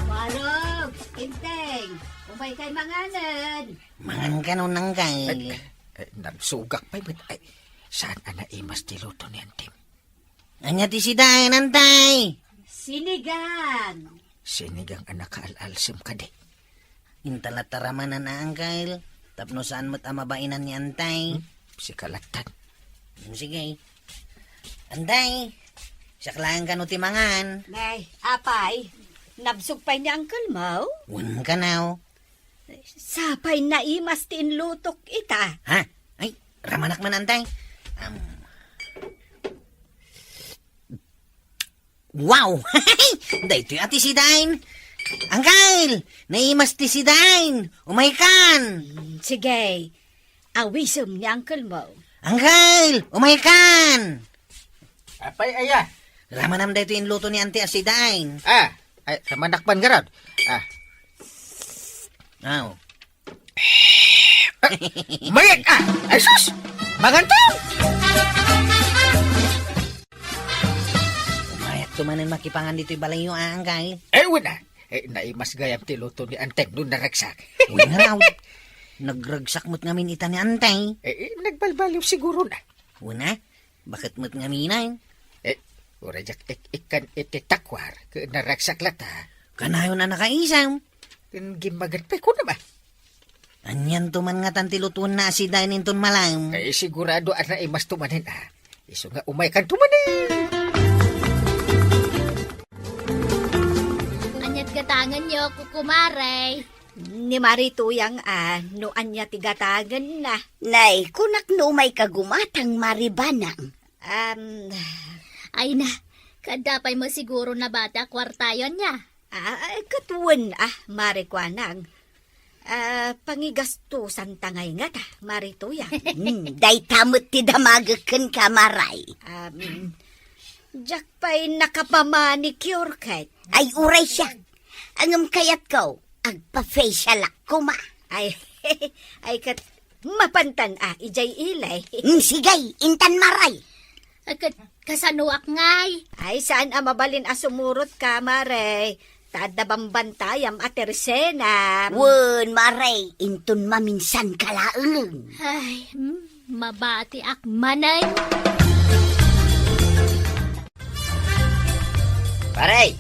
Warog, Inteng, umay kay manganen. Mangan ka no nang kay. Ay, ay, nagsugak pay met. Ay, saan a naimas ti luto ni Antim? Ania ti sidain, Antay? Sinigang. Sinigang a nakaal-alsem kadi. Inta latta ramanan a, Angkel, tapno saan met a mabainan ni Antay. Hmm? Sika lattan. Hmm, sige. Antay, siak laeng kano ti mangan. Nay, apay, nabsog pay ni Uncle mo? Wen kanaw. Sapay naimas ti inlutok ita. Ha? Ay, ramanak man, Antay. Am. Wow! Daytoy a ti sidain. Angkel, naimas ti sidain. Umay kan. Mm, sige. Awisem ni Uncle mo. Angkel, umay kan. Apay aya? Ramanam daytoy inluto ni Auntie a sidain. Ah, ay, ramanak man garud. Ah. Aw. Ah, mayat, ah! Ay, sus! Mangan to! Mayat to manen makipangan ditoy balayyo, ah, Angkay. Eh, wala. Eh, naimas gayam ti luto ni Anteng no naragsak. Wala nga raw. Nagragsak met ngamin ita ni Anteng. Eh, eh, nagbalbaliw siguro na. Wala. Baket met ngamin ay? Eh, uray diak ik-, ikkan iti takwar, ket naragsak latta. Kanayon a nakaisam. Ken gimmaget pay kuna ba? Anian to man ngatan ti lutuenna a sidain inton malam? Eh, sigurado a naimas to manen, ah. Isu nga umay kan to manen. Aniat gatangenyo, kukumare? Ni Mari Tuyang a, no ania ti gatangenna. Nay, kunak no umay ka gumatang, Mari Banang. Am, ay na, kaadda pay mo siguro nabati a kuartayo ania? Ah, ay, ket wen, ah, Mari Kuanang. Ah, pangigastusan ta ngay ngata, Mari Tuyang. Hmm, dayta met ti damagek kenka, Maray. Am, diak pay nakapamanicure ket. Ay, uray siak. Ngem kayatko, agpa-facialak koma. Ay, ay ket mapantan a, idiay ili. Mm, sige, intan Maray. Ay, ket kasanoak ngay? Ay, saan a mabalin a sumurot ka, Maray. Ta adda bambantayam a tersenam. Wen, Maray, inton maminsan ka laeng. Ay, mm, mabatiak manen. Paray,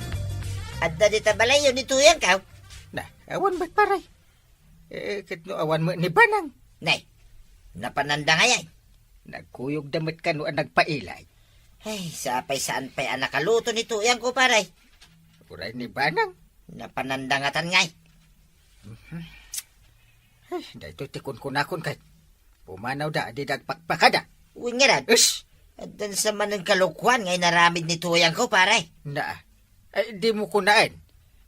adda dita balayyo ni Tuyangko? Na, awan met, paray. Eh, ket no awan met ni Banang? Nay, napananda ngay ay? Nagkuyogda met kano a nagpailay. Ay, sapay saan pay a nakaluto ni Tuyangko, paray. Uray ni Banang? Napananda ngatan ngay? Mhm. Ay, daytoy ti kunkunakon ket. Pumanawda, di dagpakpakada. Wen ngarud. Ish! Addan sa manen kalokuan nga inaramid ni Tuyangko, paray. Naa. Ay, di mo kunaen.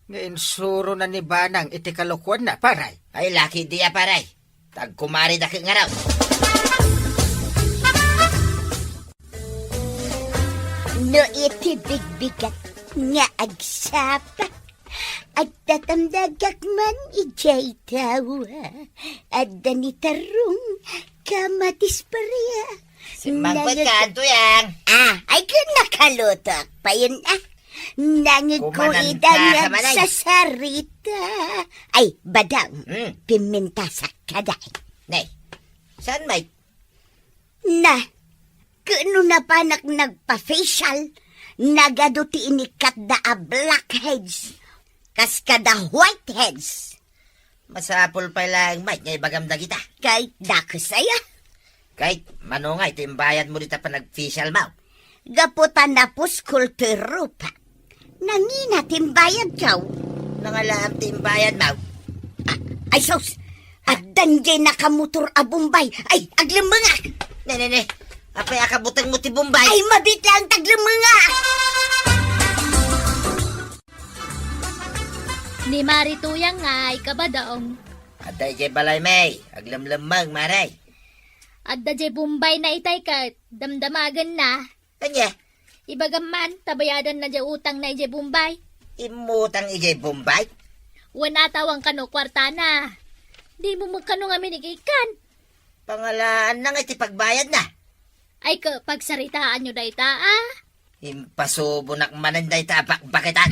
Nga insuro na ni Banang iti kalokuan na, paray. Ay, laki diya, paray. Tagkumari daki ngarud. No iti bigbigat nga agsapa, agtatamdagak man idiay tawa. Adda ni tarong, kamatis paria. Simmangpet ka, Tuyang. Ah, ay, kun nakaluto, payon, ah. Nangigko ida nga agsasarita. Ay, badang, hmm. Pimintasak ka, dai. Nay, saan, Mike? Na, ket no napanak nagpa-facial, nagadu ti inikatda a blackheads, kas kada whiteheads. Masapul pay laeng met nga ibagam dagita. Kay dakes aya. Kay, mano nga iti imbayad mo dita panag-facial mo? Gapu ta napuskol toy rupa. Nangina ti imbayad ko. Nangalaam ti imbayad mo. Ah, ay sus! Addan jay nakamotor a Bombay. Ay, aglemmengak! Ne, ne, ne. Apay a kabuteng mo ti Bombay? Ay, mabit lang taglemmengak! Ni Mari Tuyang nga ay kabadong. Adda idiay balaymi, aglemlemmeng, Mare. Adda diay Bombay na itay ket damdamagenna. Ania? Ibagam man, ta bayadanna diay utangna idiay Bombay. Immutang idiay Bombay? Wen, atawan kano kuartana. Dimo met kano ngamin ikkan. Pangalaanna nga iti pagbayadna. Ay, ket pagsaritaanyo dayta, a? Impasubonak manen dayta a bakbakitan.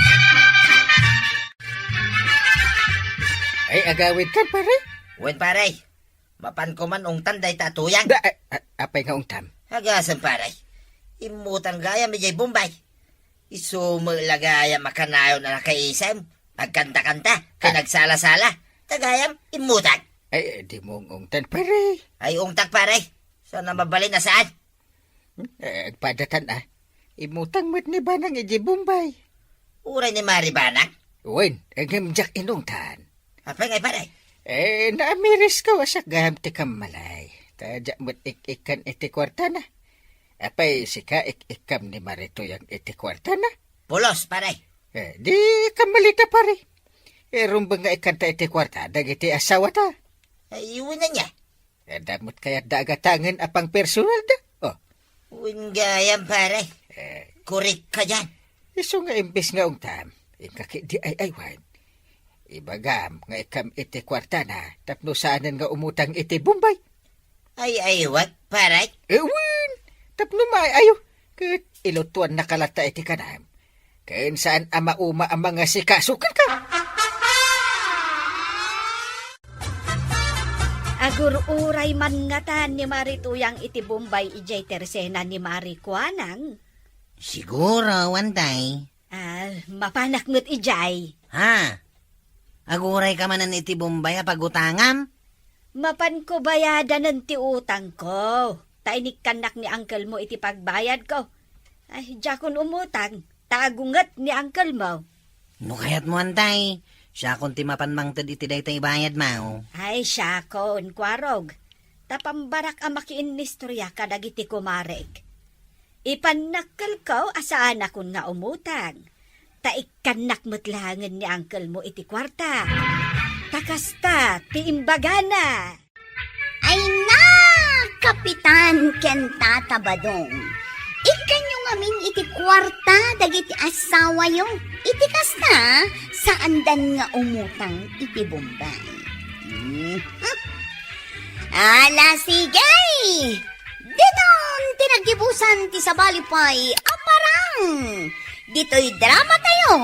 Ay, agawidkan, pare? Wen, pare. Mapanko man ungtan dayta a tuyang. Da, a, a, apay nga ungtam? Agasem, pare. Immutang gayam idiay Bombay. Isu met la gayam a kanayon a nakaisem, agkanta-kanta, ken Ah. agsala-sala. Ta gayam, immutang. Ay, dimo ungtan, pare. Ay, ungtak, pare. Saan a mabalin a saan? Hmm? Eh, agpadatan, a. Immutang met ni Banang idiay Bombay. Uray ni Mari Banang? Wen, ngem diak inungtan. Apay ngay, pare? Eh, naamiris ko a siak gayam ti kammalay. Ta diak met ik-ikkan iti kuartana. Apay, sika ik-ikkam ni Mari Tuyang iti kuartana? Pulos, pare. Eh, di kammalita, pare. Eh, rumbeng nga ikkanta iti kuarta dagiti asawata. Ay, wen ania? Adda met kayatda a gatangen a pangpersonalda? Oh. Wen gayam, pare. Eh. Korek ka dian. Isu nga imbes nga ungtam, inka ketdi ay-aywan. Ibagam nga ikkam iti kuartana tapno saanen nga umutang iti Bombay. Ay-aywak, pare? Eh, wen, tapno maay-ayo, ket ilutuannaka latta iti kanam. Ken saan a mauma a mangasikaso kenka. Agur-uray man ngatan ni Mari Tuyang iti Bombay idiay tersena ni Mari Kuanang? Siguro, Antay. Ah, mapanak met idiay. Ha? Agurayka manen iti Bombay a pagutangam? Mapanko bayadanen ti utangko. Ta inikkannak ni uncle mo iti pagbayadko. Ay, diakon umutang, ta agunget ni uncle mo. No kayatmo, Antay, siakon ti mapan mangted iti dayta ibayadmo. Ay, siakon, Kuarog. Ta pambarak a makiinnistorya kadagiti kumarek. Ipannakkelko a saanakon nga umutang. Ta ikkannak met laengen ni uncle mo iti kuarta. Ta kasta ti imbagana. Ay na, Kapitan ken Tata Badong. Ikkanyo ngamin iti kuarta dagiti asawayo. Iti kasta, saandan nga umutang iti Bombay. Hmm. Ala, sige! Diton ti naggibusan ti sabali pay a parang. Ditoy drama tayo,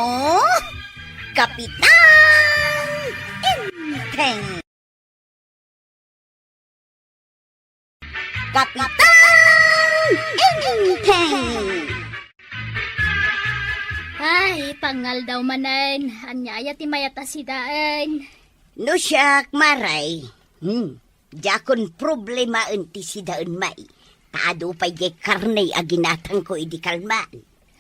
Kapitan Enteng. Kapitan Enteng. Ay, pangaldaw manen. Ania aya ti mayat a sidaen? No siak, Mari. Hmm. Diakon problemaen ti sidaen, Mari. Ta adu pay diay karne a ginatangko idi kalman.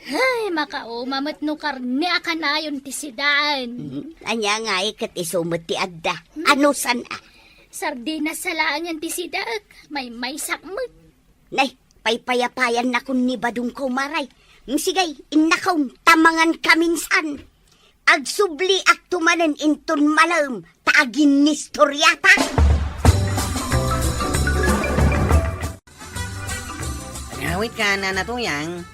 Ay, makauma met no karne a kanayon ti sidaen. Hmm, ania ngay ket isu met ti adda? Hmm. Anusan a? Sardinas sa laengen ti sidaek, maymaysak met. Nay, paypayapayannakon ni badongko, Mari. Hmm, sige, innakon, ta mangankamin san. Agsubliakto manen inton malem ta aginnistoriata. Agawidka, Nana Tuyang.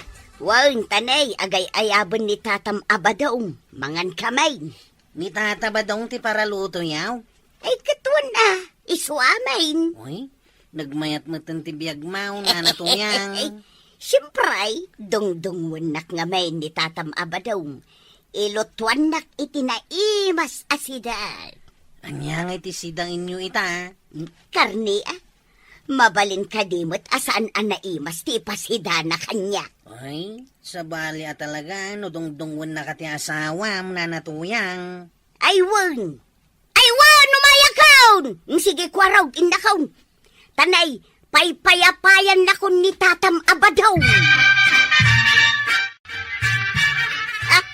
Wen, ta nay, agay-ayaben ni Tatam a Badong. Mangankamin. Ni Tata Badong ti paralutoyo? Ay, ket wen a, isu amin. Uy, nagmayat metten ti biagmo, Nana Tuyang. Siempre, dungdungngoennak ngamin ni Tatam a Badong. Ilutuannak iti naimas a sida. Ania ngay ti sidaenyo ita? Karne a. Mabalin kadi met a saan a naimas ti ipasidana kaniak. Ay, sabali a talaga no dungdungngoennaka ti asawam, Nana Tuyang. Ay wen! Ay wen! Umayakon! Sige, Kuarog, innakon. Ta nay, paypayapayannakon ni Tatam a Badong. Ah,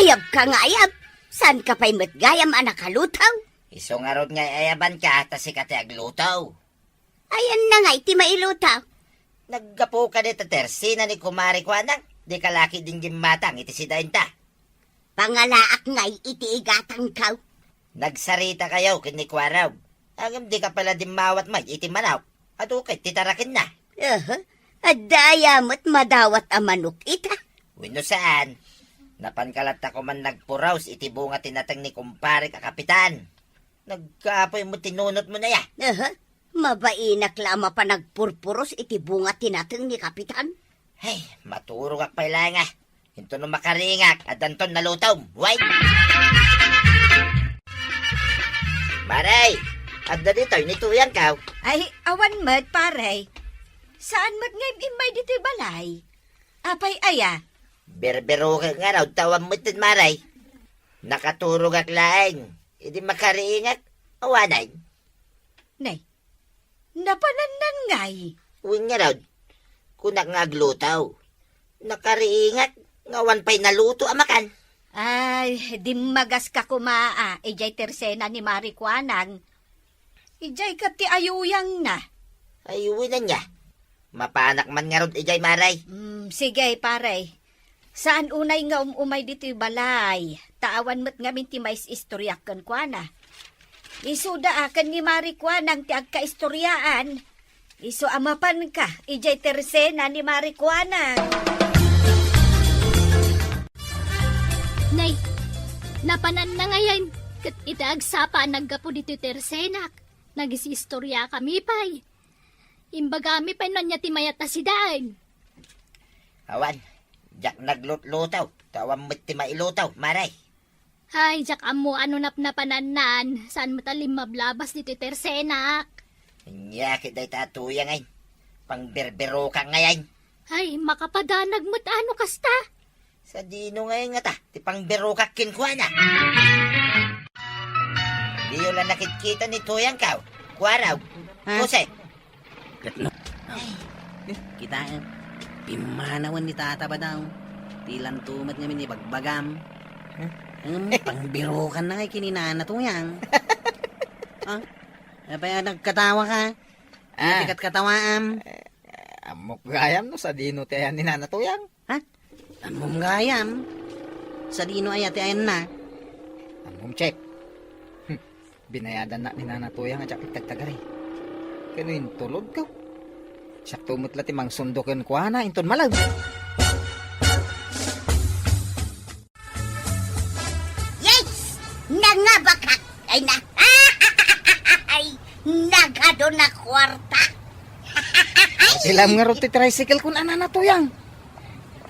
ayabka nga ayab. Saanka pay met gayam a nakaluto? Isu ngarud nga ay-ayabanka, ta sika ti agluto. Ayanna ngay ti mailuto? Naggapu kadi ta tersena ni Kumare Kuanang, dika la ketdin gimmatang iti sidaenta. Pangalaak ngay iti igatangko. Nagsaritakayo ken ni Kuarog. Ngem dika pay la dimmawat met iti manok. Adu ket ti tarakenna. Aha, adda aya met madawat a manok ita? Wenno saan. Napanka latta koman nagpuros iti bunga ti nateng ni kumparek a kapitan. Nagkaapoy met ti nunotmo aya. Aha, mabainak la a mapan nagpurpuros iti bunga ti nateng ni kapitan. Ay, maturogak pay laeng a. Intono makaringak, addanton nalutom. Way! Maray, adda ditoy ni Tuyangko. Ay, awan met, pare. Saan met nga im-immay ditoy balay? Apay aya? Berberokek ngarud ta awan met, Maray. Nakaturogak laeng. Idi makaringak, awanen. Nay, napanannan ngay? Wen ngarud, kunak nga agluto. Nakariingak nga awan pay naluto a makan. Ay, dimmagas ka koma a, idiay tersena ni Mari Kuanang. Idiay ket ti ayuyangna. Ay, wen ania. Mapanak man ngarud idiay, Maray. Mm, sige, pare. Saan unay nga um-umay ditoy balay, ta awan met ngamin ti maisistoriak kenkuana. Isuda a ken ni Mari Kuanang ti agkaistoriaan. Isu a mapanka idiay tersena ni Mari Kuanang. Nay, napananna ngayen, ket iti agsapa a naggapu ditoy tersenak, nagisiistoriakami pay. Imbagami pay no ania ti mayat a sidaen. Awan, diak naglutluto, ta awan met ti mailuto, Maray. Ay, diak ammo a no napnapanannan, saan met a limmablabas ditoy tersenak. Ania ket dayta a Tuyang ay, pangberberokak ngayen. Ay, makapadanag met a no kasta. Sadino ngay ngata ti pangberokak kenkuana? Diyo la nakitkita ni Tuyangko, Kuarog, Ha? Jose. Ket no, ay, kitaem, pimmanawen ni Tata Badaw. Ti lanto met ngamin ibagbagam. Hmm? Em, pangberokanna ngay ken ni Nana Tuyang. Ah, apay a nagkatawa ka? Ah. Ti katkatawaam. Eh, ammok gayam no sadino ti ayan ni Nana Tuyang. Ha? Ammom gayam? Sadino aya ti ayanna? Ammom, Chep. Hmm. Binayadannak ni Nana Tuyang a diak agtagtagari. Ken no intulodko, siakto met la ti mangsundo kenkuana inton malem. Yes! Nangabakak! Ay na! Ay! Nagado na kuarta! Arkilam ngarud ti tricycle kun a Nana Tuyang.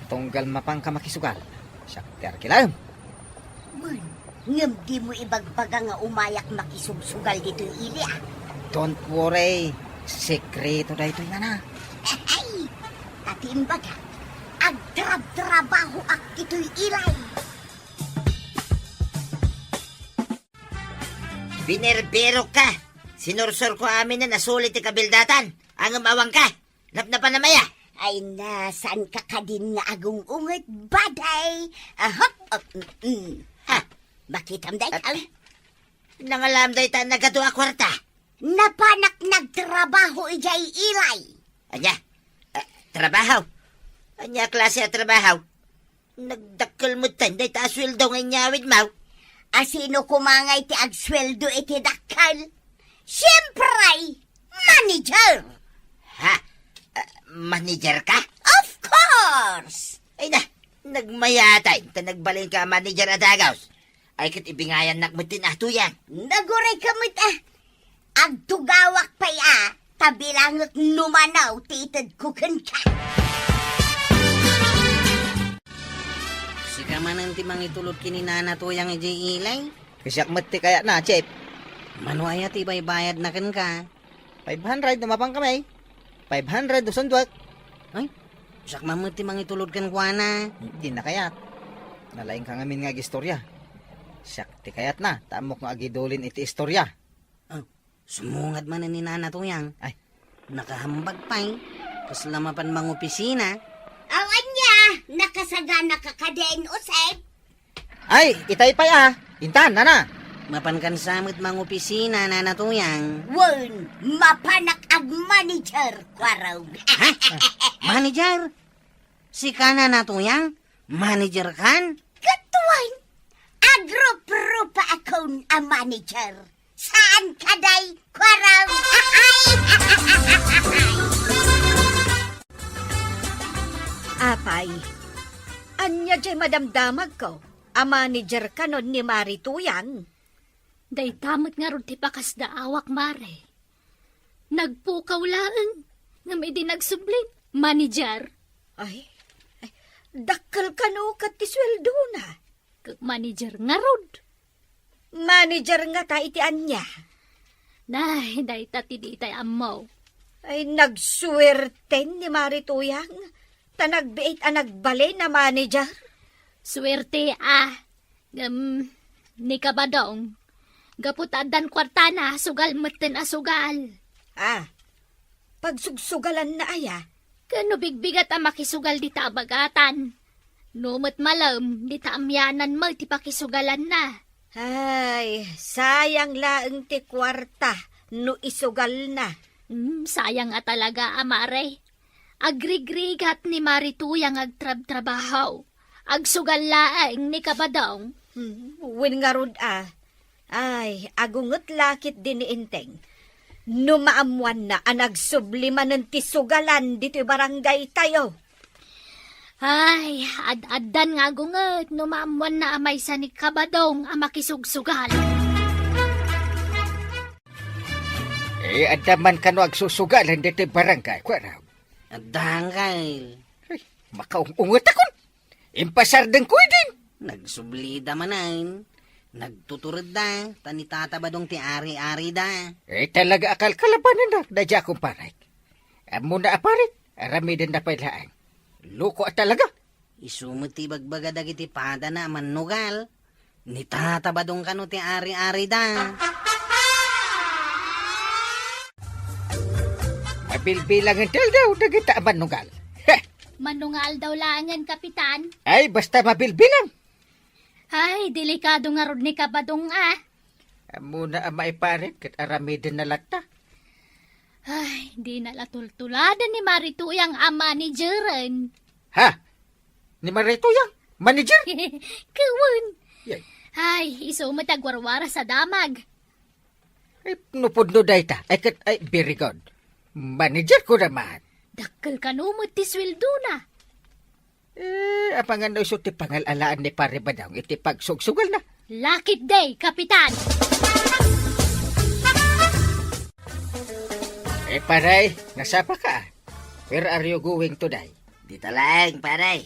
Tunggal mapanka makisugal, siak ti arkilam. Wen, ngem dimo ibagbaga nga umayak makisubsugal ditoy ili, a? Don't worry. Sekreto daytoy, Nana. Ay! Ta ti imbaga, agtrabtrabahoak ditoy ilay. Binerberok ka! Sinursurko amin a nasuli ti kabildatan. Ngem awan ka. Napnapanam aya? Ay na, saan ka kadin nga agung-unget, baday? Ahop, op, mm, mm. Ha? Makitam dayta. At, nangalam dayta nagadu a kuarta. Napanak nagtrabaho idiay ilay. Ania? Ah, trabaho? Ania klase a trabaho? Nagdakkel metten dayta a sueldo nga inyawidmo. A sino koma ngay ti agsueldo iti dakkel? Siempre, manager! Ha? Ah, manager ka? Of course! Ay na, nagmayat ta nagbalinka a manager a dagus. Ay ket ibingayannak metten a Tuyang. Naguray ka met a. Agtugawak pay a, ta bilangek no mano ti itedko kenka. Sika manen ti mangitulod ken ni Nana Tuyang idiay ilay? Ket siak met ti kayatna, Chef. Mano aya ti ibaybayadna kenka? Five hundred no mapankami. Five hundred no sunduek. Ay, siak man met ti mangitulod kenkuana. Dina kayat. Nalaingka ngamin nga agistorya. Siak ti kayatna, ta ammok nga agidulin iti istorya. Ah, sumungad manen ni Nana Tuyang. Ay. Nakahambag pay. Kasla mapan mangopisina. Aw, ania, nakasagana ka kadin, Jose? Ay, itay pay a. Intan, Nana. Mapan kansa met mangopisina, Nana Tuyang? Wen, mapanak agmanager, Kuarog. Ha? Manager? Sika, Nana Tuyang? Manager kan? Ket wen, Agrup-rupa akon a manager. Saan ka, day, kuarang? Apay, ania jay madamdamagko a manager kanon ni Mari Tuyang? Dayta met ngarud ti pakasdaawak, Mare. Nagpukaw laeng, ngem idi nagsubli, manager. Ay, ay, dakkel kano ket ti sueldona? Ket manager ngarud. Manager ngata iti ania? Nay, dayta ti ditay ammo. Ay, nagsuerten ni Mari Tuyang. Ta nagbiit a nagbalin a manager? Suerte, a. Ngem, ni Kabadong, gapu ta addan kuartana, sugal metten a sugal. A, pagsugsugalanna aya? Ken no bigbigat a makisugal dita a bagatan. No met malem, dita amianan met ti pakisugalanna. Ay, sayang laeng ti kuarta no isugalna. Hmm, sayang a talaga, a, Mare. Agrigrigat ni Mari Tuyang agtrabtrabaho. Agsugal laeng ni Kabadong. Hmm, wen ngarud a. Ay, agunget la ketdi ni Enteng. No maammoanna a nagsubli manen ti sugalan ditoy barangaytayo. Ay, ad-addan nga agunget no maammoanna a maysa ni Kabadong a makisugsugal. Eh, adda man kano agsusugalan ditoy barangay, kuarang? Adda, Angkel. Ay, makaung-ungetakon. Impasardengko idin. Nagsublida manen. Nagtuturedda, ta ni Tata Badong ti ari-arida. Eh, talaga a kalkalabanennak daydiay a kumparek. Ammona a pare, aramidenna pay laeng. Loko a talaga. Isu met ti ibagbaga dagiti padana a mannugal. Ni Tata Badong kano ti ari-arida. Mabilbilangen ti aldaw dagita a mannugal. Heh! Mano nga aldaw laengen, Kapitan? Ay, basta mabilbilang. Ay, delikado ngarud ni Kabadong, a. Ammona a maiparit ket aramidenna latta. Ay, dina la tultuladen ni Mari Tuyang a manageren. Ha? Ni Mari Tuyang? Manager? Kawen. Yay. Ay, isu met agwarwaras a damag. Ay, no pudno dayta. Ay, ket, ay, very good. Manager ko naman. Dakkel kano met ti sueldona. Eh, amangan no isu ti pangal-alaan ni Pare Badong iti pagsugsugalna. Lakit day, Kapitan! Eh, pare, nasapa ka? Where are you going today? Dita laeng, pare.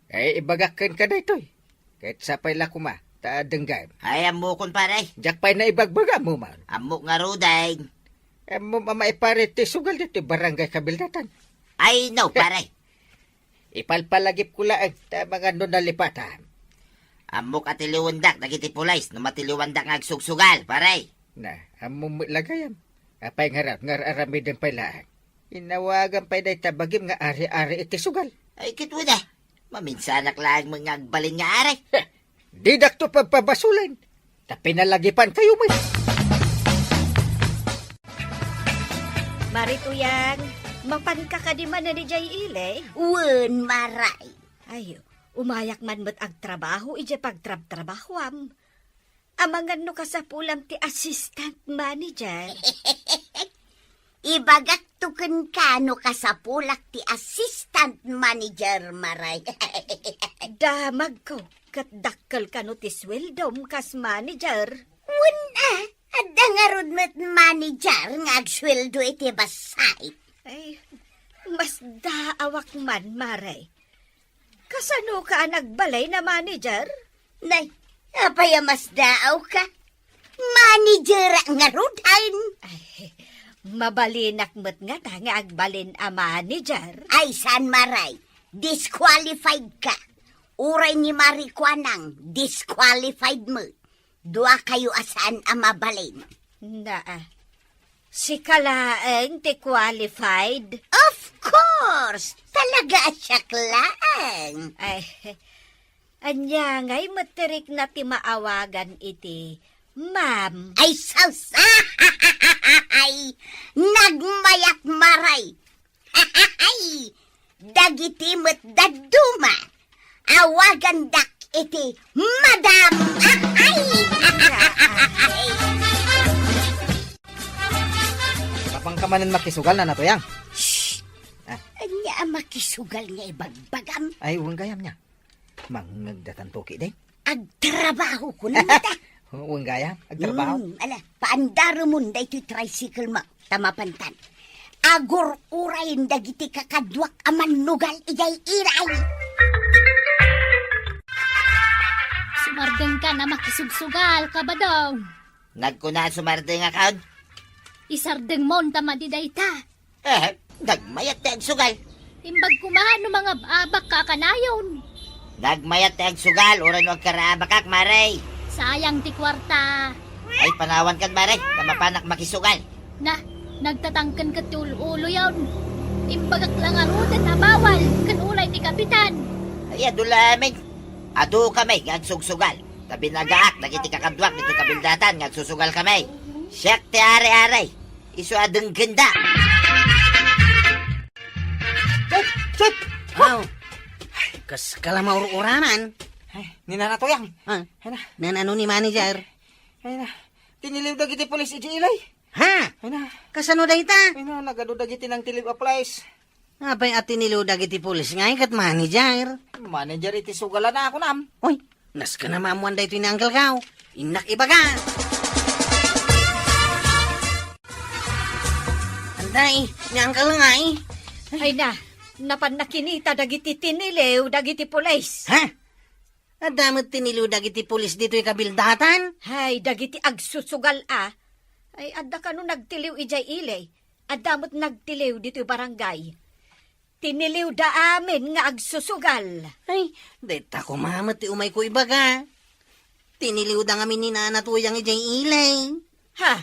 Eh, ibagak kenka daytoy. Ket sapay la koma, ta denggaem. Ay, ammokon, pare. Diak pay naibagbagam man. Ammok ngaruden. Ammom a maipare ti sugal ditoy barangay Kabildatan. Ay, no, pare. Ipalpalagipko laeng, ta amangan no nalipatan. Ammok a tiliwendak dagiti pulis no matiliwandak nga agsugsugal, pare. Na, ammom met la gayam. Apay ngarud, nga ar-aramiden pay laeng. Inawagan pay dayta bagim nga ari-ari iti sugal. Ay, ket wen a. Maminsanak laeng met nga agbalin nga ari. Heh! Didakto pagpabasulen. Ta pinalagipankayo met. Mari Tuyang, mapanka kadi manen idiay ili? Wen, Maray. Ay, umayak man met agtrabaho idiay pagtrabtrabahoam. Amangan no kasapulam ti assistant manager. Ibagakto kenka no kasapulak ti assistant manager, Maray. Damagko, ket dakkel kano ti sueldom kas manager. Wen a, adda ngarud met manager nga agsueldo iti bassit. Ay, masdaawak man, Maray. Kasanoka a nagbalin a manager? Nay, apay a masdaawka? Manager ngaruden. Ay, mabalinak met ngata nga agbalin a manager. Ay, saan, Maray. Disqualified ka. Uray ni Mari Kuanang, disqualified met. Duakayo a saan a mabalin. Naa. Sika laeng ti qualified? Of course! Talaga a siak laeng. Ay, ania ngay met ti rikna ti maawagan iti ma'am? Ay, sus! Ay, nagmayat, Maray! Dagiti met dadduma, awagandak iti madam. Ay! Apay ka manen makisugal, Nana Tuyang? Shh! Ah. Ania a makisugal nga ibagbagam? Ay, wen gayam nia. Mangngeg datan toki, deng. Agtrabaho ko na ta. Wen gayam, agtrabaho. Hmm, ala, paandaremon daytoy tricycle mo, ta mapantan. Agur-urayen dagiti kakaduak a mannugal idiay ilay. Sumardengkan a makisugsugal, Kabadong. Nagkuna a sumardengakon? Isardengmon ta madi dayta. Eh, nagmayat ti agsugal. Imbag koma no mangab-abak ka a kanayon. Nagmayat ti agsugal, uray no agkaraabakak, Mare. Sayang ti kuarta. Ay, panawankan, Mare, ta mapanak makisugal. Na, nagtatangken ket ti ul-uloyon. Imbagak la ngaruden a bawal, ken ulay ti kapitan. Ay, adu laeng. Adu kami nga agsugsugal. Ta binagaak dagiti kakaduak ditoy kabildatan nga agsusugal kami. Siak ti ari-ari. Isu a denggenda. Chut! Chut! Aw. Kaskala maur-uraman. Ay, ni Nana Tuyang. Ah. Ay na. Nanano ni manager? Ay na. Tiniliw dagiti pulis iti ilay. Ha? Ay na. Kasano dayta? Ay na, nagadu dagiti nangtiliw a pulis. Apay a tiniliw dagiti pulis nga ket manager? Manager iti sugalan a kunam. Oy, nasken a maammoan daytoy ni Uncle Kao. Innak ibaga. Anday, ni Uncle ngay. Ay na, napan nakinita dagiti tiniliw dagiti pulis. Ha? Adda met tiniliw dagiti pulis ditoy kabildatan? Hay, dagiti agsusugal a. Ay, adda kano nagtiliw idiay ili. Adda met nagtiliw ditoy barangay. Tiniliwda amin nga agsusugal. Ay, dayta koma met ti umayko ibaga. Tiniliwda ngamin ni Nana Tuyang idiay ili. Ha?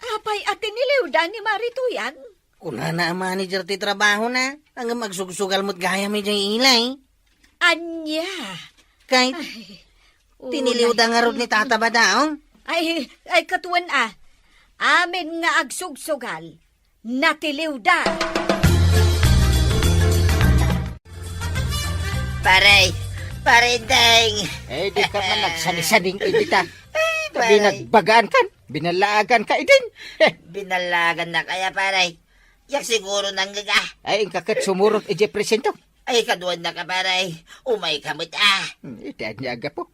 Apay a tiniliwda ni Mari Tuyang? Kunana a manager ti trabahona, ngem agsugsugal met gayam idiay ili. Ania? Kay, ay, tiniliwda ngarud ni Tata Badaong. Ay, ay, katuen a. Amin nga agsugsugal, natiliwda. Pare, Pare Deng. Eh, di ka man nagsanisaning idita. Ay, pare. Binagbagaan kan, binalaagan ka idin. Binalaagan na kaya, pare. Yak siguro nangngeg a. Ay, inka ket sumurot idiay presinto. Ay, kaduan na ka, pare. Umay ka met a. Hmm, iti ania a gapu?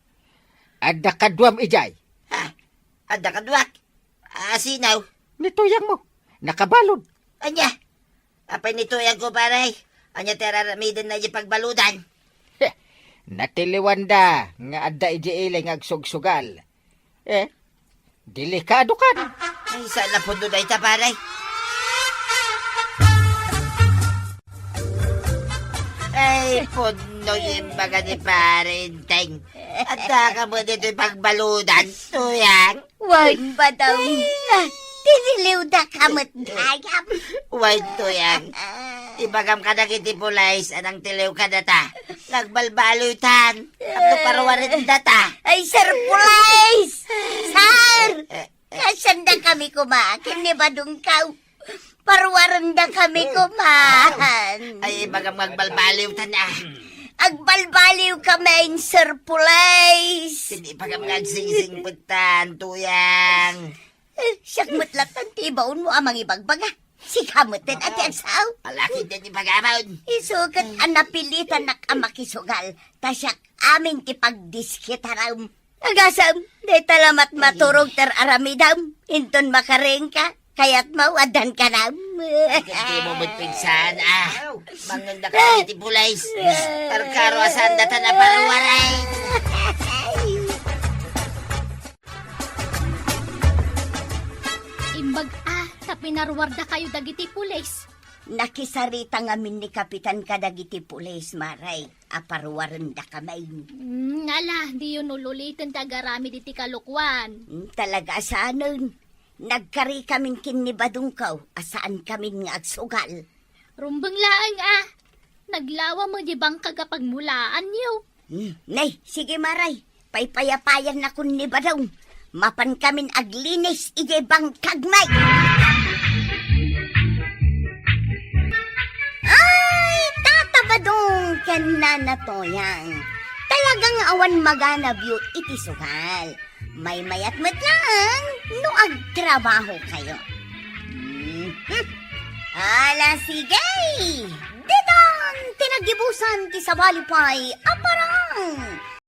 Adda kaduam idiay. Ha? Adda kaduak? A, sino? Ni Tuyang mo. Nakabalud. Ania? Apay ni Tuyang ko, pare? Ania ti ar-aramidenna idiay pagbaludan? Heh, natiliwanda nga adda idiay ili nga agsugsugal. Eh, delikado kan. Ay, saan a pudno dayta, pare? Ay, pudno ti imbaga ni Pare Enteng. Adda ka met ditoy pagbaludan, Tuyang? Wen, Badong. Tiniliwda ka met gayam. Wen, Tuyang. Ibagam kadagiti pulis a nangtiliw kadata. Nagbalbaliwtan. Tapno paruarendata. Ay, Sir Pulis! Sir! Eh, eh. Kasanda kami koma ken ni Badong Kao. Paruarenda kami koma. Ay, ibagam nga agbalbaliwtan a. Agbalbaliw kami, Sir Pulis. Ket ibagam nga agsingsingpettan, Tuyang. Eh, siak met latta ti ibaonmo a mangibagbaga. Sika met ti agsao. Alakid ti pagamon. Isu ket a napilitanak a makisugal. Ta siak amin ti pagdiskitarem. Agasem, dayta la met maturog ti ar-aramidem. Inton makaringka, kayatmo, addan kanam. Ket dimo met pigsaan a. Mangngegda ka iti pulis. Karkaro a saandata a paruaray. Imbag a, ta pinaruardakayo dagiti pulis. Nakisarita ngamin ni Kapitan kadagiti pulis, Mare, a paruarendakami. Mm, ala, diyo nululiten ti agaramid iti kalokuan. Mm, talaga a saanen. Nagkarikamin ken ni Badong Kao a saankamin nga agsugal. Rumbeng laeng a. Naglawa met diay bangkag a pagmulaanyo. Hmm, nay, sige, Mare. Paypayapayannakon ni Badong. Mapankamin aglinis idiay bangkagmi. Ay, Tata Badong ken Nana Toyang. Talaga nga awan maganabyo iti sugal. Maymayat met laeng no agtrabahokayo. Mhm. Ala, sige! Ditan ti naggibusan ti sabali pay a parang